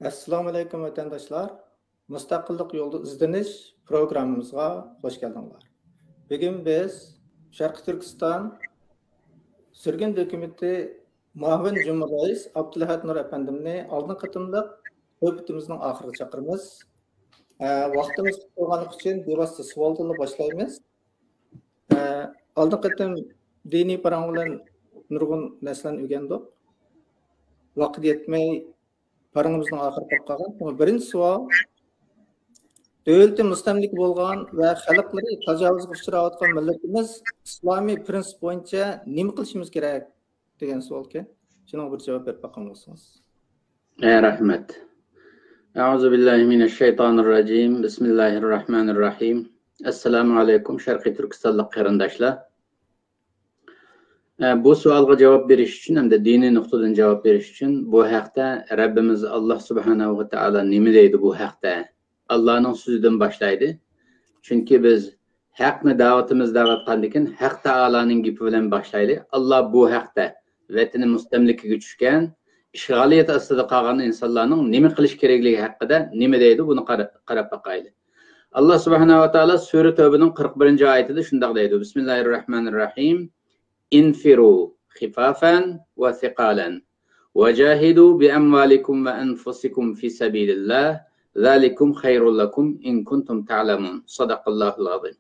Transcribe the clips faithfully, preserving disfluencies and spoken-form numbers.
ئەسسالامۇئەلەيكۇم، ۋەتەنداشلار. مۇستەقىللىق يولىدا ئىزدىنىش پروگراممىمىزغا خۇش كەلدىڭلار. بۈگۈن بىز شەرقىي تۈركىستان سۈرگۈن ھۆكۈمىتى مۇئاۋىن جۇمھۇر رەئىس ئابدۇلئەھەد نۇر ئەپەندىمنى ئالدىنقى قېتىملىق سۆھبىتىمىزنىڭ ئاخىرىغا چاقىرىمىز. ئە، ۋاقتىمىز قىس بولغانلىقى ئۈچۈن بىۋاسىتە سوئالدىنلا باشلايمىز. ئە، ئالدىنقى قېتىم دىنىي پاراڭ بىلەن نۇرغۇن نەرسىلەرنى ئۆگەندۇق. ۋاقىت يەتمەي، پاراڭىمىزنىڭ ئاخىرى بولۇپ قالغان. شۇڭا بىرىنچى سوئال، دۆلىتى مۇستەملىكە بولغان ۋە خەلقلىرى تاجاۋۇزغا ئۇچراۋاتقان مىللىتىمىز ئىسلامىي پرىنسىپ بويىچە نېمە قىلىشىمىز كېرەك دېگەن سوئالكەن. شۇنىڭغا بىر جاۋاب بېرىپ باققان بولسىڭىز. ئە، رەھمەت. أعوذ بالله من الشيطان الرجيم. بسم الله الرحمن الرحيم. ئەسسالامۇ ئەلەيكۇم، شەرقىي تۈركىستانلىق قېرىنداشلار. ئە، بۇ سوئالغا جاۋاب بېرىش ئۈچۈن ھەمدە دىنىي نۇقتىدىن جاۋاب بېرىش ئۈچۈن بۇ ھەقتە رەببىمىز ئاللا سۇبھانەھۇ ۋە تائالا نېمە دەيدۇ بۇ ھەقتە؟ ئاللانىڭ سۆزىدىن باشلايلى. چۈنكى بىز ھەقنى دەۋاتىمىز دەۋاتقاندىكىن ھەق تائالانىڭ گېپى بىلەن باشلايلى. ئاللا بۇ ھەقتە ۋەتىنى مۇستەملىكىگە چۈشكەن، ئىشغالىيەت ئاستىدا قالغان ئىنسانلارنىڭ نېمە قىلىش كېرەكلىكى ھەققىدە نېمە دەيدۇ؟ بۇنى قارا-، قاراپ باقايلى. ئاللا سۇبھانەھۇ ۋە تائالا سۈرە تەۋبىنىڭ قىرىق بىرىنچى ئايىتىدە شۇنداق دەيدۇ، بىسمىللاھىررەھمانىررەھىم. انفروا خفافا وثقالا وجاهدوا بأموالكم وأنفسكم في سبيل الله ذلكم خير لكم إن كنتم تعلمون. صدق الله العظيم.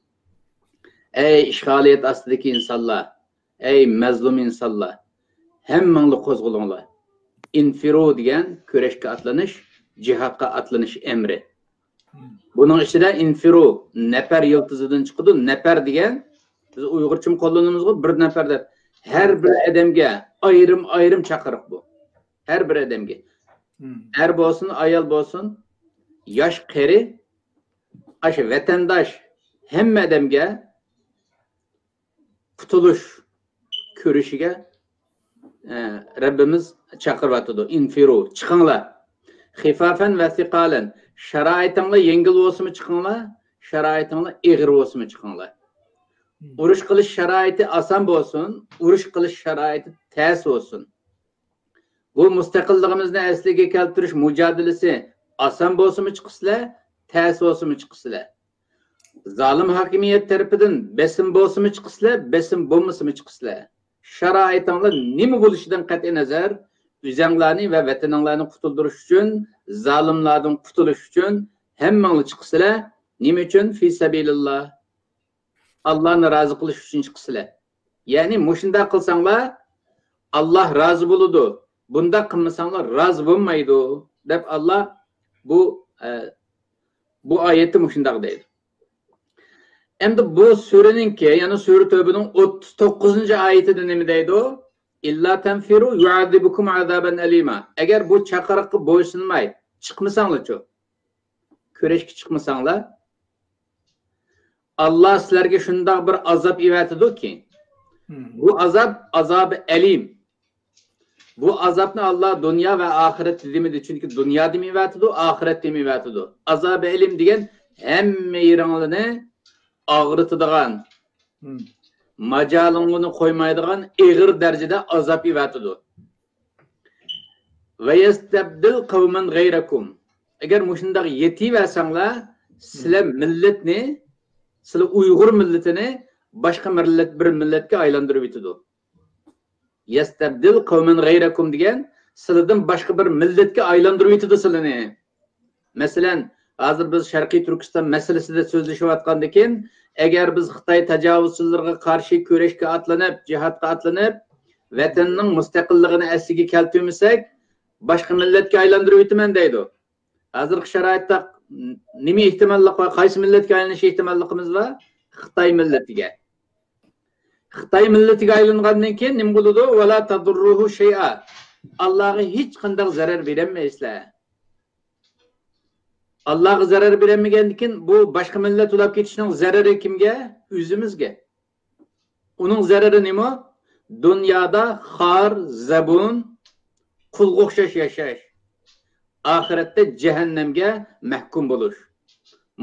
ئەي ئىشغالىيەت ئاستىدىكى ئىنسانلار، ئەي مەزلۇم ئىنسانلار، ھەممىڭلار قوزغىلىڭلار. ئىنفىرۇ دېگەن كۈرەشكە ئاتلىنىش، جىھادقا ئاتلىنىش ئەمرى. بۇنىڭ ئىچىدە ئىنفىرۇ نەپەر يىلتىزىدىن چىقىدۇ. نەپەر دېگەن، بىز ئۇيغۇرچىمۇ قوللىنىمىزغۇ، بىر نەپەر دەپ. ھەر بىر ئادەمگە ئايرىم-ئايرىم چاقىرىق بۇ. ھەر بىر ئادەمگە. ئەر بولسۇن، ئايال بولسۇن، ياش، قېرى، ئاشۇ ۋەتەنداش، ھەممە ئادەمگە قۇتۇلۇش كۈرىشىگە، ئە، رەببىمىز چاقىرىۋاتىدۇ. ئىنفىرۇ، چىقىڭلار. خىفافەن ۋە سىقالەن. شارائىتىڭلار يەڭگىل بولسىمۇ چىقىڭلار، شارائىتىڭلار ئېغىر بولسىمۇ چىقىڭلار. ئۇرۇش قىلىش شارائىتى ئاسان بولسۇن، ئۇرۇش قىلىش شارائىتى تەس بولسۇن. بۇ مۇستەقىللىقىمىزنى ئەسلىگە كەلتۈرۈش مۇجادىلىسى ئاسان بولسىمۇ چىقىسىلەر، تەس بولسىمۇ چىقىسىلەر. زالىم ھاكىمىيەت تەرىپىدىن بېسىم بولسىمۇ چىقىسىلەر، بېسىم بولمىسىمۇ چىقىسىلەر. شارائىتىڭلار نېمە بولۇشىدىن قەتئىينەزەر، ئۆزەڭلارنى ۋە ۋەتىنىڭلارنى قۇتۇلدۇرۇش ئۈچۈن، زالىملاردىن قۇتۇلۇش ئۈچۈن ھەممىڭلار چىقىسىلەر. نېمە ئۈچۈن؟ في سبيل الله. ئاللانى رازى قىلىش ئۈچۈن چىقىسىلەر. يەنى مۇشۇنداق قىلساڭلار، ئاللا رازى بولىدۇ. بۇنداق قىلمىساڭلار رازى بولمايدۇ، دەپ ئاللا بۇ، ئە، بۇ ئايەتتە مۇشۇنداق دەيدۇ. ئەمدى بۇ سۈرىنىڭكى، يەنى سۈرە تەۋبىنىڭ ئوتتۇز توققۇزىنچى ئايىتىدە نېمە دەيدۇ؟ إلا تنفروا يعذبكم عذابا أليما. ئەگەر بۇ چاقىرىققا بويسۇنماي چىقمىساڭلارچۇ؟ كۈرەشكە چىقمىساڭلار، ئاللا سىلەرگە شۇنداق بىر ئازاب ئېۋەتىدۇكى، بۇ ئازاب، ئازابى ئەلىم. بۇ ئازابنى ئاللا دۇنيا ۋە ئاخىرەتتە دېمىدى، چۈنكى دۇنيادىمۇ ئېۋەتىدۇ، ئاخىرەتتىمۇ ئېۋەتىدۇ. ئازابى ئەلىم دېگەن ھەممە يېرىڭلارنى ئاغرىتىدىغان، ماجالىڭلارنى قويمايدىغان ئېغىر دەرىجىدە ئازاب ئېۋەتىدۇ. ويستبدل قوما غيركم. ئەگەر مۇشۇنداق يېتىۋەرسەڭلار، سىلەر مىللەتنى، سىلەر ئۇيغۇر مىللىتىنى باشقا مىللەت، بىر مىللەتكە ئايلاندۇرۇپ يېتىدۇ. يستبدل قوما غيركم دېگەن سىلەردىن باشقا بىر مىللەتكە ئايلاندۇرۇپ يېتىدۇ سىلىنى. مەسىلەن، ھازىر بىز شەرقىي تۈركىستان مەسىلىسىدە سۆزلىشىۋاتقاندىكىن، ئەگەر بىز خىتاي تاجاۋۇزچىلىرىغا قارشى كۈرەشكە ئاتلىنىپ، جىھادقا ئاتلىنىپ، ۋەتەننىڭ مۇستەقىللىقىنى ئەسلىگە كەلتۈرمىسەك، باشقا مىللەتكە ئايلاندۇرۇۋېتىمەن دەيدۇ. ھازىرقى شارائىتتا نېمە ئېھتىماللىق بار؟ قايسى مىللەتكە ئايلىنىش ئېھتىماللىقىمىز بار؟ خىتاي مىللىتىگە. خىتاي مىللىتىگە ئايلانغاندىن كېيىن نېمە بولىدۇ؟ ولا تضروه شيئا. ئاللاغا ھېچقانداق زەرەر بېرەلمەيسىلەر. ئاللاغا زەرەر بېرەلمىگەندىكىن، بۇ باشقا مىللەت بولاپ كېتىشنىڭ زەرىرى كىمگە؟ ئۆزىمىزگە. ئۇنىڭ زەرىرى نېمە؟ دۇنيادا خار، زەبۇن، قۇلغا ئوخشاش ياشاش. ئاخىرەتتە جەھەننەمگە مەھكۇم بولۇش.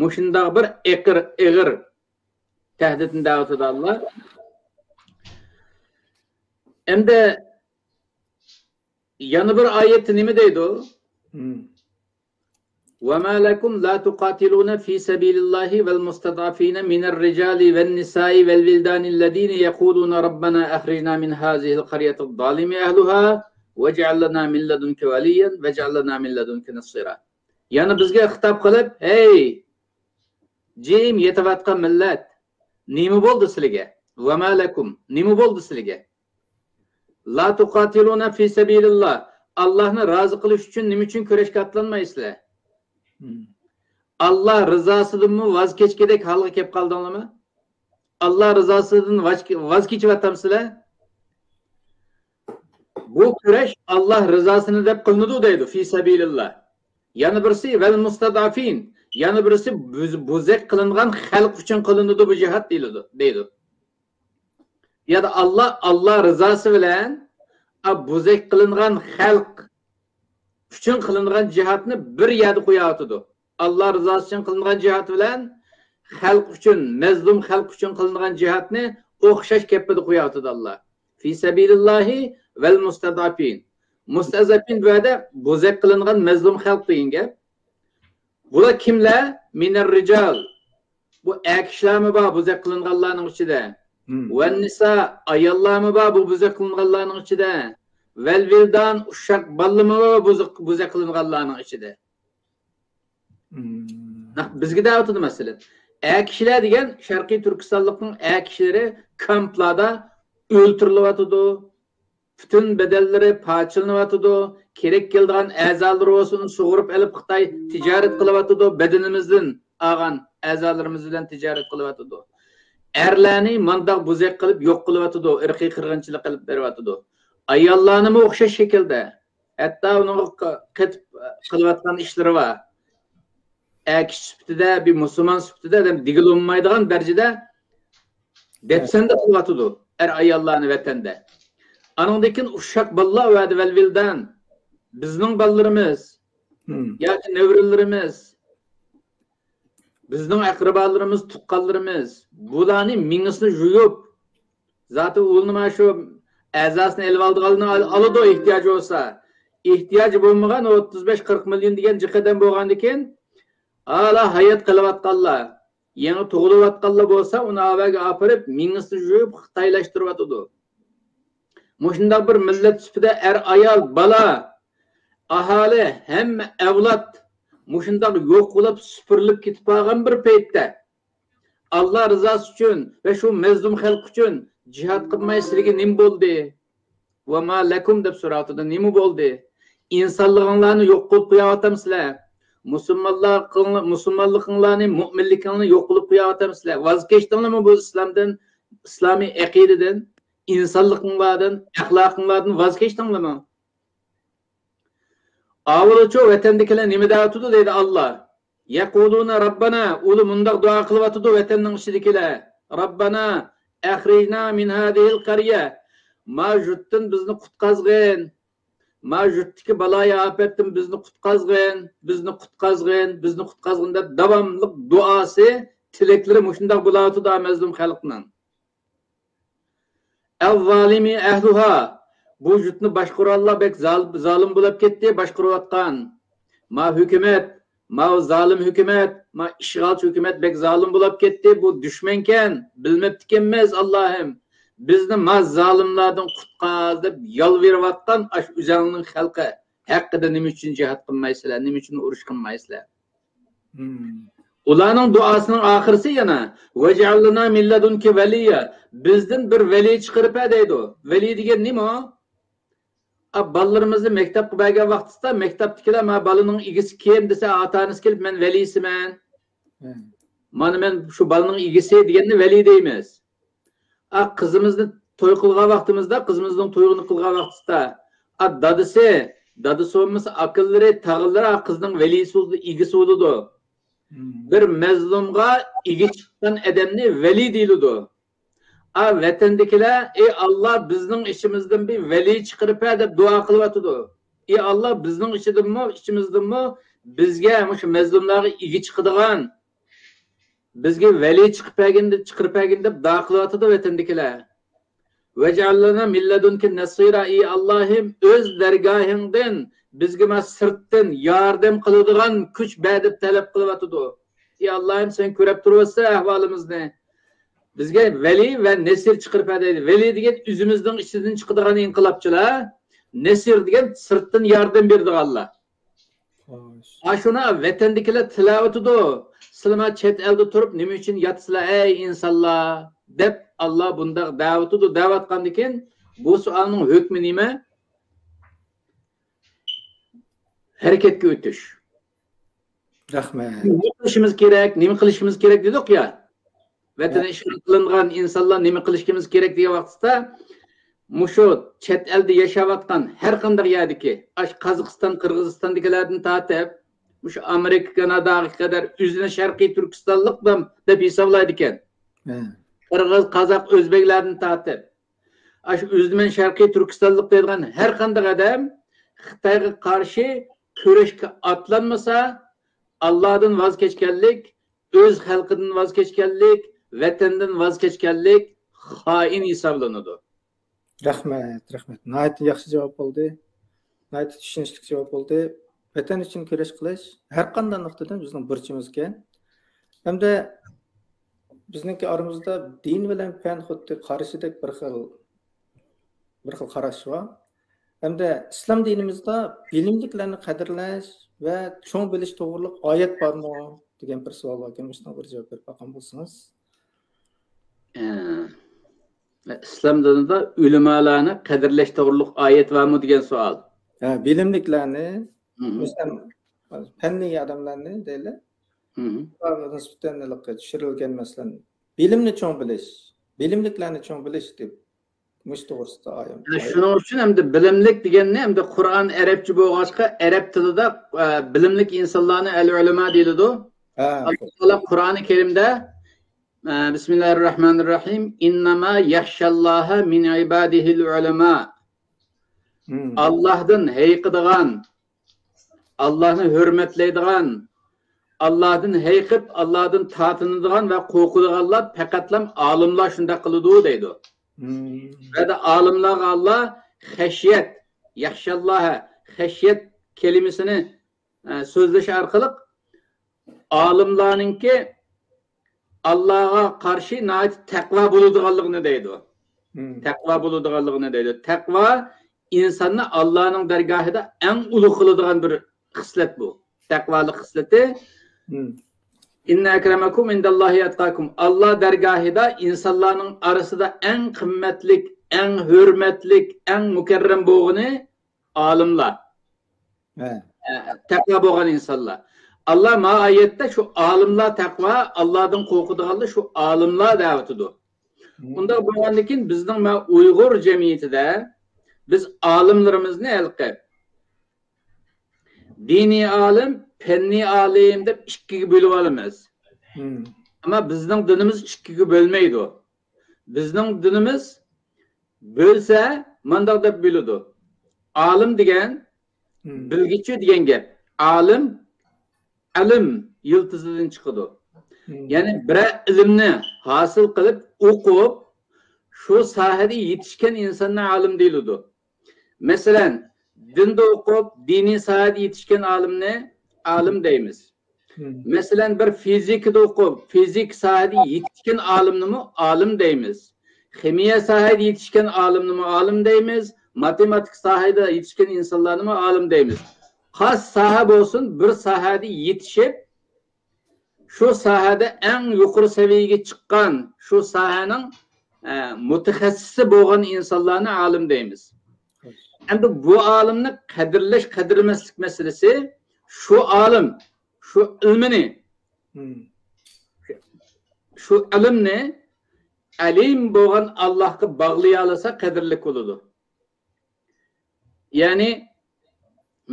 مۇشۇنداق بىر ئېقىر، ئېغىر تەھدىتنى دەۋاتىدۇ ئاللا. ئەمدى يەنە بىر ئايەتتە نېمە دەيدۇ؟ وما لكم لا تقاتلون في سبيل الله والمستضعفين من الرجال والنساء والولدان الذين يقولون ربنا أخرجنا من هذه القرية الظالم أهلها واجعل لنا من لدنك وليا واجعل لنا من لدنك نصيرا. يەنە بىزگە خىتاب قىلىپ، ھەي، جىم يېتىۋاتقان مىللەت، نېمە بولدى سىلىگە؟ وما لكم، نېمە بولدى سىلىگە؟ لا تقاتلون في سبيل الله، ئاللاھنى رازى قىلىش ئۈچۈن نېمە ئۈچۈن كۈرەشكە ئاتلانمايسىلەر؟ ئاللا رىزاسىدىنمۇ ۋاز كەچكۈدەك ھالغا كەپ قالدىڭلارمۇ؟ ئاللا رىزاسىدىن ۋاز، ۋاز كېچىۋاتامسىلەر؟ بۇ كۈرەش ئاللا رىزاسىنى دەپ قىلىنىدۇ دەيدۇ، في سبيل الله. يەنە بىرسى، والمستضعفين، يەنە بىرسى بۆز-، بۆزەك قىلىنغان خەلق ئۈچۈن قىلىنىدۇ بۇ جىھاد دېيىلىدۇ، دەيدۇ. يا ئاللا، ئاللا رىزاسى بىلەن، ئا، بۆزەك قىلىنغان خەلق ئۈچۈن قىلىنغان جىھادنى بىر يەردە قويۇۋاتىدۇ. ئاللا رىزاسى ئۈچۈن قىلىنغان جىھاد بىلەن خەلق ئۈچۈن، مەزلۇم خەلق ئۈچۈن قىلىنغان جىھادنى ئوخشاش كەپپىدە قويۇۋاتىدۇ ئاللا. في سبيل الله والمستضعفين. مۇستەزئەپىن بۇ يەردە بۆزەك قىلىنغان مەزلۇم خەلق دېگەن گەپ. بۇلار كىملەر؟ من الرجال. بۇ ئەر كىشىلەرمۇ بار بۆزەك قىلىنغانلارنىڭ ئىچىدە. والنساء، ئاياللارمۇ بار بۇ بۆزەك قىلىنغانلارنىڭ ئىچىدە. والولدان، ئۇششاق بالىلارمۇ بار بۆزەك، بۆزەك قىلىنغانلارنىڭ ئىچىدە. نەق بىزگە دەۋاتىدۇ مەسىلەن. ئەر كىشىلەر دېگەن شەرقىي تۈركىستانلىقنىڭ ئەر كىشىلىرى كامپلاردا ئۆلتۈرۈلۈۋاتىدۇ. پۈتۈن بەدەنلىرى پارچىلىنىۋاتىدۇ. كېرەك كېلىدىغان ئەزالىرى بولسا ئۇنى سۇغۇرۇپ ئېلىپ خىتاي تىجارەت قىلىۋاتىدۇ. بەدىنىمىزدىن ئالغان ئەزالىرىمىز بىلەن تىجارەت قىلىۋاتىدۇ. ئەرلەرنى مانداق بۆزەك قىلىپ يوق قىلىۋاتىدۇ. ئىرقىي قىرغىنچىلىق قىلىپ بېرىۋاتىدۇ. ئاياللارنىمۇ ئوخشاش شەكىلدە. ھەتتا ئۇنىڭغا ق-، قېتىپ قىلىۋاتقان ئىشلىرى بار. ئەر كىشى سۈپىتىدە، بىر مۇسۇلمان سۈپىتىدە ئادەم دېگىلى بولمايدىغان دەرىجىدە دەپسەندە قىلىۋاتىدۇ ئەر-ئاياللارنى ۋەتەندە. ئانىڭدىن كېيىن ئۇششاق بالىلار ۋەدە ۋەلۋىلدان، بىزنىڭ بالىلىرىمىز ياكى نەۋرىلىرىمىز، بىزنىڭ ئەقرىبالىرىمىز، تۇغقانلىرىمىز، بۇلارنى مېڭىسىنى يۇيۇپ، زاتى ئۇلىنى مانا شۇ ئەزاسىنى ئېلىۋالىدىغانلىرىنى ئال-، ئالىدۇ ئېھتىياجى بولسا. ئېھتىياجى بولمىغان ئوتتۇز بەش قىرىق مىليون دېگەن جىق ئادەم بولغاندىكىن، ھالا ھايات قېلىۋاتقانلار، يېڭى تۇغۇلۇۋاتقانلار بولسا، ئۇنى ئاۋەگە ئاپىرىپ، مېڭىسىنى يۇيۇپ خىتايلاشتۇرۇۋاتىدۇ. مۇشۇنداق بىر مىللەت سۈپىتىدە ئەر-ئايال، بالا، ئاھالە، ھەممە ئەۋلاد مۇشۇنداق يوق بولۇپ، سۈپۈرۈلۈپ كېتىپ قالغان بىر پەيتتە، ئاللا رىزاسى ئۈچۈن ۋە شۇ مەزلۇم خەلق ئۈچۈن جىھاد قىلماي سىلىگە نېمە بولدى؟ ۋە ما لەكۇم دەپ سوراۋاتىدۇ، نېمە بولدى؟ ئىنسانلىقىڭلارنى يوق قىلىپ قويۇۋاتامسىلەر؟ مۇسۇلمانلار-، مۇسۇلمانلىقىڭلارنى، مۇئمىنلىكىڭلارنى يوق قىلىپ قويۇۋاتامسىلەر؟ ۋاز كەچتىڭلارمۇ بۇ ئىسلامدىن، ئىسلامىي ئەقىدىدىن، ئىنسانلىقىڭلاردىن، ئەخلاقىڭلاردىن ۋاز كەچتىڭلارمۇ؟ ئاۋۇلىچۇ ۋەتەندىكىلەر نېمە دەۋاتىدۇ دەيدۇ ئاللا. يەقۇلۇنە رەببەنا، ئۇلار مۇنداق دۇئا قىلىۋاتىدۇ ۋەتەننىڭ ئىچىدىكىلەر. رەببەنا ئەخرىجنا مىن ھازىھىل قەريە. ما يۇرتتىن بىزنى قۇتقازغىن. ما يۇرتتىكى بالايىئاپەتتىن بىزنى قۇتقازغىن، بىزنى قۇتقازغىن، بىزنى قۇتقازغىن دەپ داۋاملىق دۇئاسى، تىلەكلىرى مۇشۇنداق بولاۋاتىدۇ مەزلۇم خەلقنىڭ. ئەل زالىمى ئەھلۇھا، بۇ يۇرتنى باشقۇرغانلار بەك زال-، زالىم بولاپ كەتتى، باشقۇرۇۋاتقان. ما ھۆكۈمەت، ماۋۇ زالىم ھۆكۈمەت، ما ئىشغالچى ھۆكۈمەت بەك زالىم بولاپ كەتتى، بۇ دۈشمەنكەن، بىلمەپتىكەنمىز، ئاللاھىم. بىزنى ما زالىملاردىن قۇتقار دەپ يالۋۇرۇۋاتقان ئاشۇ ئۆزەڭنىڭ خەلقى ھەققىدە نېمە ئۈچۈن جىھاد قىلمايسىلەر، نېمە ئۈچۈن ئۇرۇش قىلمايسىلەر؟ ئۇلارنىڭ دۇئاسىنىڭ ئاخىرىسى يەنە، ۋەجئەل لەنا مىن لەدۇنكە ۋەلىييا، بىزدىن بىر ۋەلىي چىقىرىپ بەر دەيدۇ. ۋەلىي دېگەن نېمە؟ ئا، بالىلىرىمىزنى مەكتەپكە بەرگەن ۋاقتىدا، مەكتەپتىكىلەر، ما بالىنىڭ ئىگىسى كىم دېسە، ئاتا-ئانىسى كېلىپ، مەن ۋەلىيسىمەن. مانا مەن شۇ بالىنىڭ ئىگىسى دېگەننى ۋەلىي دەيمىز. ئا، قىزىمىزنى توي قىلغان ۋاقتىمىزدا، قىزىمىزنىڭ تويىنى قىلغان ۋاقتىدا، ئا، دادىسى، دادىسى بولمىسا ئاكىلىرى، تاغىلىرى، ئا، قىزنىڭ ۋەلىيسى بولىدۇ، ئىگىسى بولىدۇ. بىر مەزلۇمغا ئىگە چىققان ئادەمنى ۋەلىي دېيىلىدۇ. ئا، ۋەتەندىكىلەر، ئى ئاللا، بىزنىڭ ئىچىمىزدىن بىر ۋەلىي چىقىرىپ بەر دەپ دۇئا قىلىۋاتىدۇ. ئى ئاللا، بىزنىڭ ئىچىدىنمۇ، ئىچىمىزدىنمۇ بىزگە مۇشۇ مەزلۇملارغا ئىگە چىقىدىغان، بىزگە ۋەلىي چىقىپ بەرگىن، چىقىرىپ بەرگىن دەپ دۇئا قىلىۋاتىدۇ ۋەتەندىكىلەر. «ۋەجئەل لەنا مىن لەدۇنكە نەسىرا»، ئى ئاللاھىم، ئۆز دەرگاھىڭدىن بىزگە ما سىرتتىن ياردەم قىلىدىغان كۈچ بەر دەپ تەلەپ قىلىۋاتىدۇ. ئى ئاللاھىم، سەن كۆرۈپ تۇرۇۋاتىسەن ئەھۋالىمىزنى. بىزگە ۋەلى ۋە نەسىر چىقىرىپ بەر دەيدۇ. ۋەلى دېگەن ئۆزىمىزنىڭ ئىچىدىن چىقىدىغان ئىنقىلابچىلار، نەسىر دېگەن سىرتتىن ياردەم بېرىدىغانلار. خوش. ئاشۇنى ۋەتەندىكىلەر تىلەۋاتىدۇ. «سىلەرمۇ چەت ئەلدە تۇرۇپ نېمە ئۈچۈن ياتىسىلەر، ئەي ئىنسانلار؟» دەپ، ئاللا بۇنداق دەۋاتىدۇ. دەۋاتقاندىكىن بۇ سوئالنىڭ ھۆكمى نېمە؟ ھەرىكەتكە ئۆتۈش. رەھمەت. نېمە قىلىشىمىز كېرەك، نېمە قىلىشىمىز كېرەك دېدۇق يا. ۋەتىنى ئىشغال قىلىنغان ئىنسانلار نېمە قىلىشىمىز كېرەك دېگەن ۋاقتىدا، مۇشۇ چەت ئەلدە ياشاۋاتقان ھەر قانداق يەردىكى، ئاشۇ قازاقىستان، قىرغىزىستاندىكىلەردىن تارتىپ، مۇشۇ ئامېرىكا، كاناداغا قەدەر ئۆزىنى شەرقىي تۈركىستانلىق دەپ، دەپ ھېسابلايدىكەن. ھە. قىرغىز، قازاق، ئۆزبەكلەردىن تارتىپ، ئاشۇ ئۆزىنى مەن شەرقىي تۈركىستانلىق دەيدىغان ھەر قانداق ئادەم خىتايغا قارشى كۈرەشكە ئاتلانمىسا، ئاللادىن ۋاز كەچكەنلىك، ئۆز خەلقىدىن ۋاز كەچكەنلىك، ۋەتەندىن ۋاز كەچكەنلىك خائىن ھېسابلىنىدۇ. رەھمەت، رەھمەت. ناھايىتى ياخشى جاۋاب بولدى. ناھايىتى چۈشىنىشلىك جاۋاب بولدى. ۋەتەن ئۈچۈن كۈرەش قىلىش ھەر قانداق نۇقتىدىن بىزنىڭ بۇرچىمىزكەن. ھەمدە بىزنىڭكى ئارىمىزدا دىن بىلەن پەن خۇددى قارشىدەك بىر خىل، بىر خىل قاراش بار. ھەمدە ئىسلام دىنىمىزدا بىلىملىكلەرنى قەدىرلەش ۋە چوڭ بىلىش توغرۇلۇق ئايەت بارمۇ دېگەن بىر سوئال باركەن. مۇشۇنىڭغا بىر جاۋاب بېرىپ باققان بولسىڭىز. ئە، ئىسلام دىنىدا ئۆلىمالارنى قەدىرلەش توغرۇلۇق ئايەت بارمۇ دېگەن سوئال. ھە، بىلىملىكلەرنى، مم. مەسىلەن، پەننىي ئادەملەرنى دەيلى. مم. ئۇلارغا نىسبەتەن ھېلىقى چۈشۈرۈلگەن، مەسىلەن، بىلىمنى چوڭ بىلىش، بىلىملىكلەرنى چوڭ بىلىش دەپ مۇشۇ توغرىسىدا ئايەت. شۇنىڭ ئۈچۈن ئەمدى بىلىملىك دېگەننى، ئەمدى قۇرئان ئەرەبچە بولغاچقا، ئەرەب تىلىدا، ئە، بىلىملىك ئىنسانلارنى ئەل ئۆلىما دېيىلىدۇ. ھە. ئاللا تائالا قۇرئانى كەرىمدە، ئە، بىسمىللاھىررەھمانىررەھىم. «ئىننەما يەخشەللاھە مىن ئىبادىھىل ئۆلەما». مم. ئاللاھدىن ھەيقىدىغان، ئاللاھنى ھۆرمەتلەيدىغان، ئاللاھدىن ھەيقىپ، ئاللاھدىن تارتىنىدىغان ۋە قورقىدىغانلار پەقەتلا ئالىملار شۇنداق قىلىدۇ دەيدۇ. مم. بۇ يەردە ئالىملارغا ئاللا خەشيەت، يەخشەللاھە، خەشيەت كەلىمىسىنى، ئە، سۆزلەش ئارقىلىق ئالىملارنىڭكى ئاللاغا قارشى ناھايىتى تەقۋا بولىدىغانلىقىنى دەيدۇ. مم. تەقۋا بولىدىغانلىقىنى دەيدۇ. تەقۋا ئىنساننى ئاللانىڭ دەرگاھىدا ئەڭ ئۇلۇغ قىلىدىغان بىر خىسلەت بۇ. تەقۋالىق خىسلىتى. مم. «ئىننە ئەكرەمەكۇم ئىندەللاھى ئەتقاكۇم». ئاللا دەرگاھىدا ئىنسانلارنىڭ ئارىسىدا ئەڭ قىممەتلىك، ئەڭ ھۆرمەتلىك، ئەڭ مۇكەررەم بولغىنى ئالىملار. ھە. ئە، تەقۋا بولغان ئىنسانلار. ئاللا ما ئايەتتە شۇ ئالىملار تەقۋا، ئاللادىن قورقىدىغانلار شۇ ئالىملار دەۋاتىدۇ. مم. ئۇنداق بولغاندىكىن بىزنىڭ ما ئۇيغۇر جەمئىيىتىدە بىز ئالىملىرىمىزنى ھېلىقى دىنىي ئالىم، پەننىي ئالىم دەپ ئىككىگە بۆلۈۋالىمىز. مم. ئەمما بىزنىڭ دىنىمىز ئىككىگە بۆلمەيدۇ. بىزنىڭ دىنىمىز بۆلسە، مانداق دەپ بۆلىدۇ. ئالىم دېگەن، مم. بىلگۈچى دېگەن گەپ. ئالىم، ئەلىم يىلتىزىدىن چىقىدۇ. مم. يەنى بىرەر ئىلىمنى ھاسىل قىلىپ، ئوقۇپ، شۇ ساھەدە يېتىشكەن ئىنساننى ئالىم دېيىلىدۇ. مەسىلەن، دىندا ئوقۇپ، دىنىي ساھەدە يېتىشكەن ئالىمنى ئالىم دەيمىز. مم. مەسىلەن، بىر فىزىكىدا ئوقۇپ، فىزىك ساھەدە يېتىشكەن ئالىمنىمۇ ئالىم دەيمىز. خىمىيە ساھەدە يېتىشكەن ئالىمنىمۇ ئالىم دەيمىز. ماتېماتىكا ساھەدە يېتىشكەن ئىنسانلارنىمۇ ئالىم دەيمىز. قايسى ساھە بولسۇن، بىر ساھەدە يېتىشىپ، شۇ ساھەدە ئەڭ يۇقىرى سەۋىيەگە چىققان، شۇ ساھەنىڭ، ئە، مۇتەخەسسىسى بولغان ئىنسانلارنى ئالىم دەيمىز. ئەمدى بۇ ئالىمنى قەدىرلەش، قەدىرلىمەسلىك مەسىلىسى، شۇ ئالىم، شۇ ئىلمىنى، مم. شۇ ئىلىمنى ئەلىم بولغان ئاللاھقا باغلىيالىسا قەدىرلىك بولىدۇ. يەنى،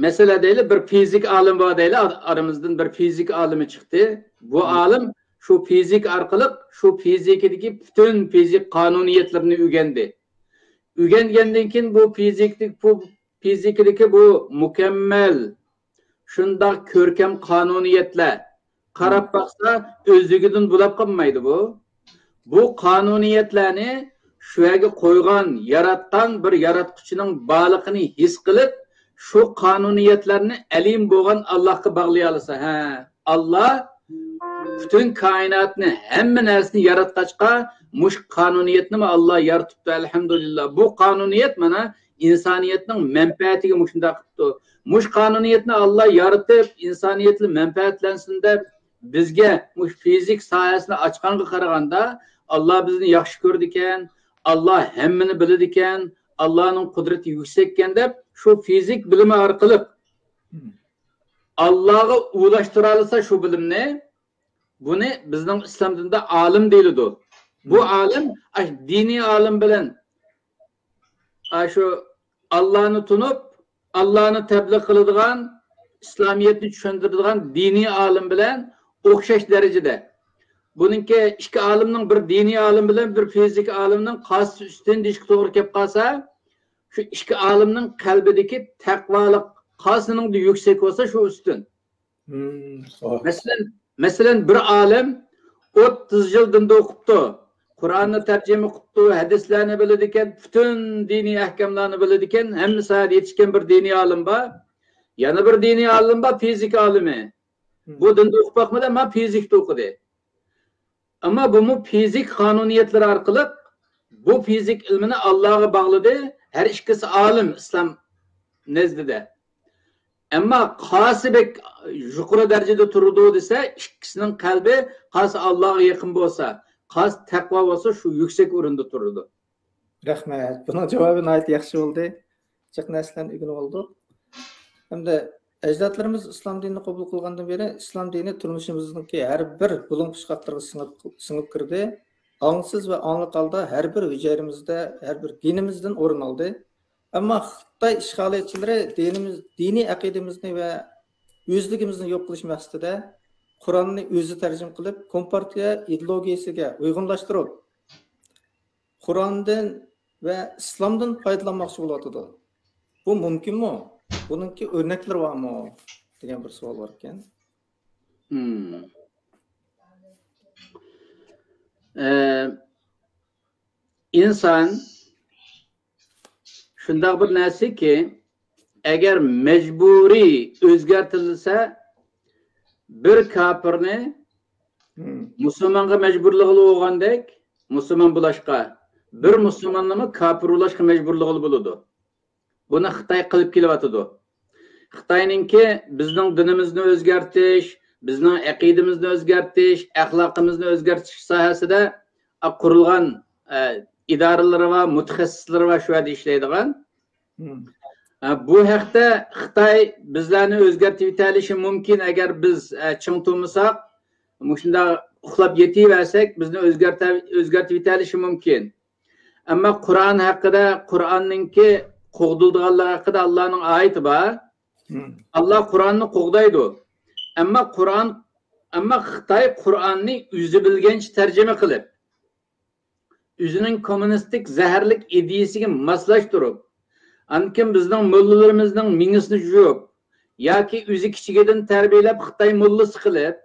مەسىلەن دەيلى، بىر فىزىك ئالىمى بار دەيلى، ئار-، ئارىمىزدىن بىر فىزىك ئالىمى چىقتى. بۇ مم. ئالىم شۇ فىزىك ئارقىلىق شۇ فىزىكىدىكى پۈتۈن فىزىك قانۇنىيەتلىرىنى ئۆگەندى. ئۆگەنگەندىن كېيىن بۇ فىزىكىدىكى، بۇ فىزىكىدىكى بۇ مۇكەممەل، شۇنداق كۆركەم قانۇنىيەتلەر. قاراپ باقسا، ئۆزلۈكىدىن بولاپ قالمايدۇ بۇ. بۇ قانۇنىيەتلەرنى شۇ يەرگە قويغان، ياراتقان بىر ياراتقۇچىنىڭ بارلىقىنى ھېس قىلىپ، شۇ قانۇنىيەتلەرنى ئەلىم بولغان ئاللاھقا باغلىيالىسا، ھە، ئاللا پۈتۈن كائىناتنى، ھەممە نەرسىنى ياراتقاچقا، مۇشۇ قانۇنىيەتنىمۇ ئاللا يارىتىپتۇ، ئەلھەمدۇلىللا. بۇ قانۇنىيەت مانا ئىنسانىيەتنىڭ مەنپەئەتىگە مۇشۇنداق قىپتۇ. مۇشۇ قانۇنىيەتنى ئاللا يارىتىپ، ئىنسانىيەتلا مەنپەئەتلەنسۇن دەپ، بىزگە مۇشۇ فىزىك ساھەسىنى ئاچقانغا قارىغاندا، ئاللا بىزنى ياخشى كۆرىدىكەن، ئاللا ھەممىنى بىلىدىكەن، ئاللانىڭ قۇدرىتى يۈكسەككەن دەپ، شۇ فىزىك بىلىمى ئارقىلىق ئاللاغا ئۇلاشتۇرالىسا شۇ بىلىمنى، بۇنى بىزنىڭ ئىسلام دىنىدا ئالىم دېيىلىدۇ. بۇ ئالىم، ئاشۇ دىنىي ئالىم بىلەن، ئاشۇ ئاللانى تونۇپ، ئاللانى تەبلىغ قىلىدىغان، ئىسلامىيەتنى چۈشەندۈرىدىغان دىنىي ئالىم بىلەن ئوخشاش دەرىجىدە. بۇنىڭكى ئىككى ئالىمنىڭ، بىر دىنىي ئالىم بىلەن بىر فىزىك ئالىمنىڭ قايسىسى ئۈستۈن دېيىشكە توغرا كەپ قالسا، شۇ ئىككى ئالىمنىڭ قەلبىدىكى تەقۋالىق قايسىنىڭدا يۈكسەك بولسا، شۇ ئۈستۈن. مم، مەسىلەن، مەسىلەن، بىر ئالىم ئوتتۇز يىل دىندا ئوقۇپتۇ. قۇرئاننى تەرجىمە قىپتۇ، ھەدىسلەرنى بىلىدىكەن، پۈتۈن دىنىي ئەھكاملارنى بىلىدىكەن، ھەممە ساھەدە يېتىشكەن بىر دىنىي ئالىم بار. يەنە بىر دىنىي ئالىم بار، فىزىكا ئالىمى. بۇ دىندا ئوقۇپ باقمىدى، ئەمما فىزىكتا ئوقۇدى. ئەمما بۇمۇ فىزىك قانۇنىيەتلىرى ئارقىلىق، بۇ فىزىك ئىلمىنى ئاللاغا باغلىدى. ھەر ئىككىسى ئالىم ئىسلام نەزدىدە. ئەمما قايسى بەك يۇقىرى دەرىجىدە تۇرىدۇ دېسە، ئىككىسىنىڭ قەلبى قايسى ئاللاغا يېقىن بولسا، قايسى تەقۋا بولسا، شۇ يۈكسەك ئورۇندا تۇرىدۇ. رەھمەت. بۇنىڭ جاۋابى ناھايىتى ياخشى بولدى. جىق نەرسىلەرنى ئۆگىنىپ ئالدۇق. ھەمدە ئەجدادلىرىمىز ئىسلام دىنىنى قوبۇل قىلغاندىن بېرى، ئىسلام دىنى تۇرمۇشىمىزنىڭكى ھەر بىر بۇلۇڭ پۇچقاقلىرىغا سىڭىپ، سىڭىپ كىردى. ئاڭسىز ۋە ئاڭلىق ھالدا ھەر بىر ھۈجەيرىمىزدە، ھەر بىر دىنىمىزدىن ئورۇن ئالدى. ئەمما خىتاي ئىشغالىيەتچىلىرى دىنىمىز، دىنىي ئەقىدىمىزنى ۋە ئۆزلۈكىمىزنى يوق قىلىش مەقسىتىدە قۇرئاننى ئۆزى تەرجىمە قىلىپ، كومپارتىيە ئىدېئولوگىيەسىگە ئۇيغۇنلاشتۇرۇپ، قۇرئاندىن ۋە ئىسلامدىن پايدىلانماقچى بولۇۋاتىدۇ. بۇ مۇمكىنمۇ؟ بۇنىڭكى ئۆرنەكلىرى بارمۇ؟ دېگەن بىر سوئال بار ئىكەن. مم. ئە، ئىنسان شۇنداق بىر نەرسىكى، ئەگەر مەجبۇرىي ئۆزگەرتىلسە، بىر كاپىرنى مۇسۇلمانغا مەجبۇرلىغىلى بولغاندەك، مۇسۇلمان بولاشقا، بىر مۇسۇلماننىمۇ كاپىر بولاشقا مەجبۇرلىغىلى بولىدۇ. بۇنى خىتاي قىلىپ كېلىۋاتىدۇ. خىتاينىڭكى بىزنىڭ دىنىمىزنى ئۆزگەرتىش، بىزنىڭ ئەقىدىمىزنى ئۆزگەرتىش، ئەخلاقىمىزنى ئۆزگەرتىش ساھەسىدە، ئا، قۇرۇلغان، ئە، ئىدارىلىرى بار، مۇتەخەسسىسلىرى بار شۇ يەردە ئىشلەيدىغان. ئە، بۇ ھەقتە خىتاي بىزلەرنى ئۆزگەرتىۋېتەلىشى مۇمكىن، ئەگەر بىز، ئە، چىڭ تۇرمىساق، مۇشۇنداق ئۇخلاپ يېتىۋەرسەك، بىزنى ئۆزگەرتە-، ئۆزگەرتىۋېتەلىشى مۇمكىن. ئەمما قۇرئان ھەققىدە، قۇرئاننىڭكى قوغدىلىدىغانلىقى ھەققىدە ئاللانىڭ ئايىتى بار. ئاللا قۇرئاننى قوغدايدۇ. ئەمما قۇرئان، ئەمما خىتاي قۇرئاننى ئۆزى بىلگەنچە تەرجىمە قىلىپ، ئۆزىنىڭ كوممۇنىستىك زەھەرلىك ئىدىيىسىگە ماسلاشتۇرۇپ، ئاندىن كېيىن بىزنىڭ موللىلىرىمىزنىڭ مېڭىسىنى يۇيۇپ، ياكى ئۆزى كىچىكىدىن تەربىيەلەپ خىتاي موللىسى قىلىپ،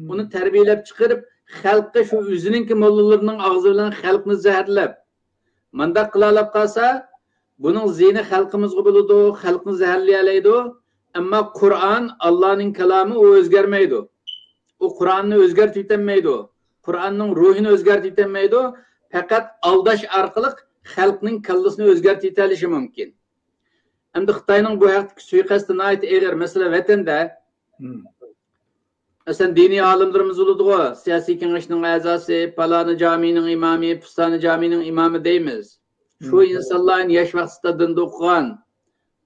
ئۇنى تەربىيەلەپ چىقىرىپ، خەلققە شۇ ئۆزىنىڭكى موللىلىرىنىڭ ئاغزى بىلەن خەلقنى زەھەرلەپ، مانداق قىلالاپ قالسا، بۇنىڭ زىيىنى خەلقىمىزغا بولىدۇ، خەلقنى زەھەرلىيەلەيدۇ. ئەمما قۇرئان ئاللانىڭ كالامى، ئۇ ئۆزگەرمەيدۇ. ئۇ قۇرئاننى ئۆزگەرتىۋېتەلمەيدۇ. قۇرئاننىڭ روھىنى ئۆزگەرتىۋېتەلمەيدۇ. پەقەت ئالداش ئارقىلىق خەلقنىڭ كاللىسىنى ئۆزگەرتىۋېتەلىشى مۇمكىن. ئەمدى خىتاينىڭ بۇ ھەقتىكى سۇيىقەستى ناھايىتى ئېغىر. مەسىلەن، ۋەتەندە، مەسىلەن، دىنىي ئالىملىرىمىز بولىدىغۇ، سىياسىي كېڭەشنىڭ ئەزاسى، پالانى جامىنىڭ ئىمامى، پۇستانى جامىنىڭ ئىمامى دەيمىز. شۇ ئىنسانلار ياش ۋاقتىدا دىندا ئوقۇغان،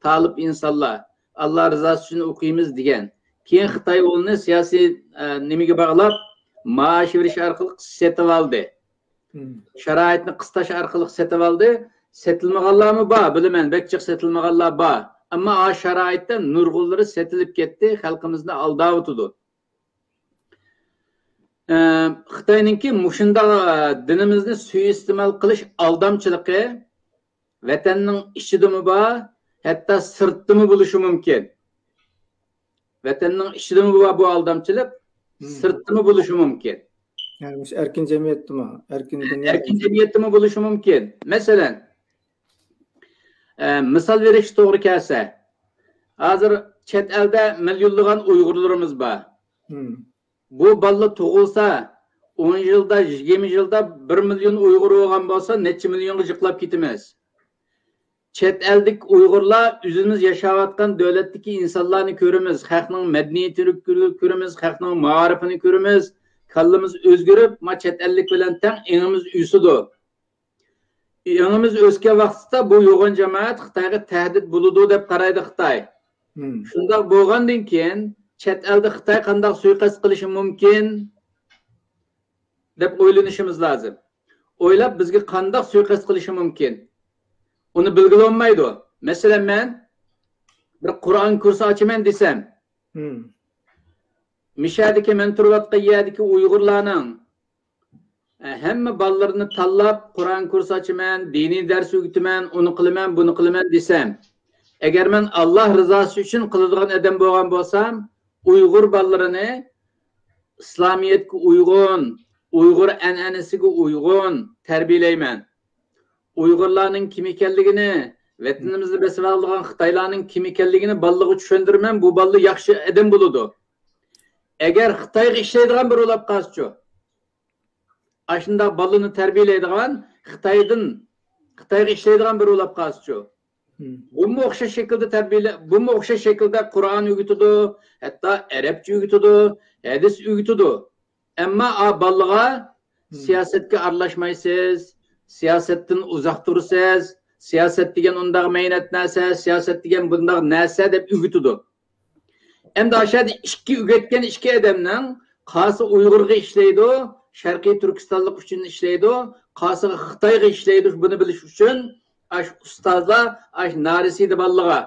تالىپ ئىنسانلار، ئاللا رىزاسى ئۈچۈن ئوقۇيمىز دېگەن. كېيىن خىتاي ئۇنى سىياسىي، ئە، نېمىگە باغلاپ، مائاش بېرىش ئارقىلىق سېتىۋالدى. شارائىتنى قىستاش ئارقىلىق سېتىۋالدى. سېتىلمىغانلارمۇ بار، بىلىمەن، بەك جىق سېتىلمىغانلار بار. ئەمما ئاشۇ شارائىتتا نۇرغۇنلىرى سېتىلىپ كەتتى، خەلقىمىزنى ئالداۋاتىدۇ. ئە، خىتاينىڭكى مۇشۇنداق، ئە، دىنىمىزنى سۇيىئىستېمال قىلىش ئالدامچىلىقى ۋەتەننىڭ ئىچىدىمۇ بار، ھەتتا سىرتتىمۇ بولۇشى مۇمكىن. ۋەتەننىڭ ئىچىدىمۇ بار بۇ ئالدامچىلىق، سىرتتىمۇ بولۇشى مۇمكىن. يەنى مۇشۇ ئەركىن جەمئىيەتتىمۇ، ئەركىن دۇنيا. ئەركىن جەمئىيەتتىمۇ بولۇشى مۇمكىن. مەسىلەن، ئە، مىسال بېرىشكە توغرا كەلسە، ھازىر چەت ئەلدە مىليونلىغان ئۇيغۇرلىرىمىز بار. مم. بۇ بالىلار تۇغۇلسا، ئون يىلدا، يىگىرمە يىلدا بىر مىليون ئۇيغۇر بولغان بولسا، نەچچە مىليونغا جىقلاپ كېتىمىز. چەت ئەلدىكى ئۇيغۇرلار ئۆزىمىز ياشاۋاتقان دۆلەتتىكى ئىنسانلارنى كۆرىمىز، خەقنىڭ مەدەنىيىتىنى كۆرىمىز، خەقنىڭ مائارىپىنى كۆرىمىز، كاللىمىز ئۆزگىرىپ، ما چەت ئەللىك بىلەن تەڭ ئېڭىمىز ئۆسىدۇ. ئېڭىمىز ئۆسكەن ۋاقىتتا بۇ يوغان جامائەت خىتايغا تەھدىت بولىدۇ دەپ قارايدۇ خىتاي. مم. شۇنداق بولغاندىن كېيىن چەت ئەلدە خىتاي قانداق سۇيىقەست قىلىشى مۇمكىن دەپ ئويلىنىشىمىز لازىم. ئويلاپ بىزگە قانداق سۇيىقەست قىلىشى مۇمكىن؟ ئۇنى بىلگىلى بولمايدۇ. مەسىلەن، مەن بىر قۇرئان كۇرسى ئاچىمەن دېسەم، مم. مىشەدىكى مەن تۇرۇۋاتقان يەردىكى ئۇيغۇرلارنىڭ، ئە، ھەممە بالىلىرىنى تاللاپ، قۇرئان كۇرسى ئاچىمەن، دىنىي دەرس ئۆگىتىمەن، ئۇنى قىلىمەن، بۇنى قىلىمەن دېسەم، ئەگەر مەن ئاللا رىزاسى ئۈچۈن قىلىدىغان ئادەم بولغان بولسام، ئۇيغۇر بالىلىرىنى ئىسلامىيەتكە ئۇيغۇن، ئۇيغۇر ئەنئەنىسىگە ئۇيغۇن تەربىيەلەيمەن. ئۇيغۇرلارنىڭ كىم ئىكەنلىكىنى، ۋەتىنىمىزنى بېسىۋالىدىغان خىتايلارنىڭ كىم ئىكەنلىكىنى بالىلارغا چۈشەندۈرىمەن، بۇ بالىلار ياخشى ئادەم بولىدۇ. ئەگەر خىتايغا ئىشلەيدىغان بىر بولاپ قالسىچۇ؟ ئاشۇنداق بالىنى تەربىيەلەيدىغان خىتايدىن، خىتايغا ئىشلەيدىغان بىر بولاپ قالسىچۇ؟ مم. بۇمۇ ئوخشاش شەكىلدە تەربىيەلە-، بۇمۇ ئوخشاش شەكىلدە قۇرئان ئۆگىتىدۇ، ھەتتا ئەرەبچە ئۆگىتىدۇ، ھەدىس ئۆگىتىدۇ. ئەمما ئا بالىغا مم. سىياسەتكە ئارىلاشمايسىز، سىياسەتتىن ئۇزاق تۇرىسىز، سىياسەت دېگەن ئۇنداق مەينەت نەرسە، سىياسەت دېگەن بۇنداق نەرسە دەپ ئۆگىتىدۇ. ئەمدى ئاشۇ يەردە ئىككى ئۆگەتكەن ئىككى ئادەمنىڭ قاسى ئۇيغۇرغا ئىشلەيدۇ، شەرقىي تۈركىستانلىق ئۈچۈن ئىشلەيدۇ، قاسىغا خىتايغا ئىشلەيدۇ. بۇنى بىلىش ئۈچۈن ئاشۇ ئۇستازلار ئاشۇ نارەسىدە بالىلارغا،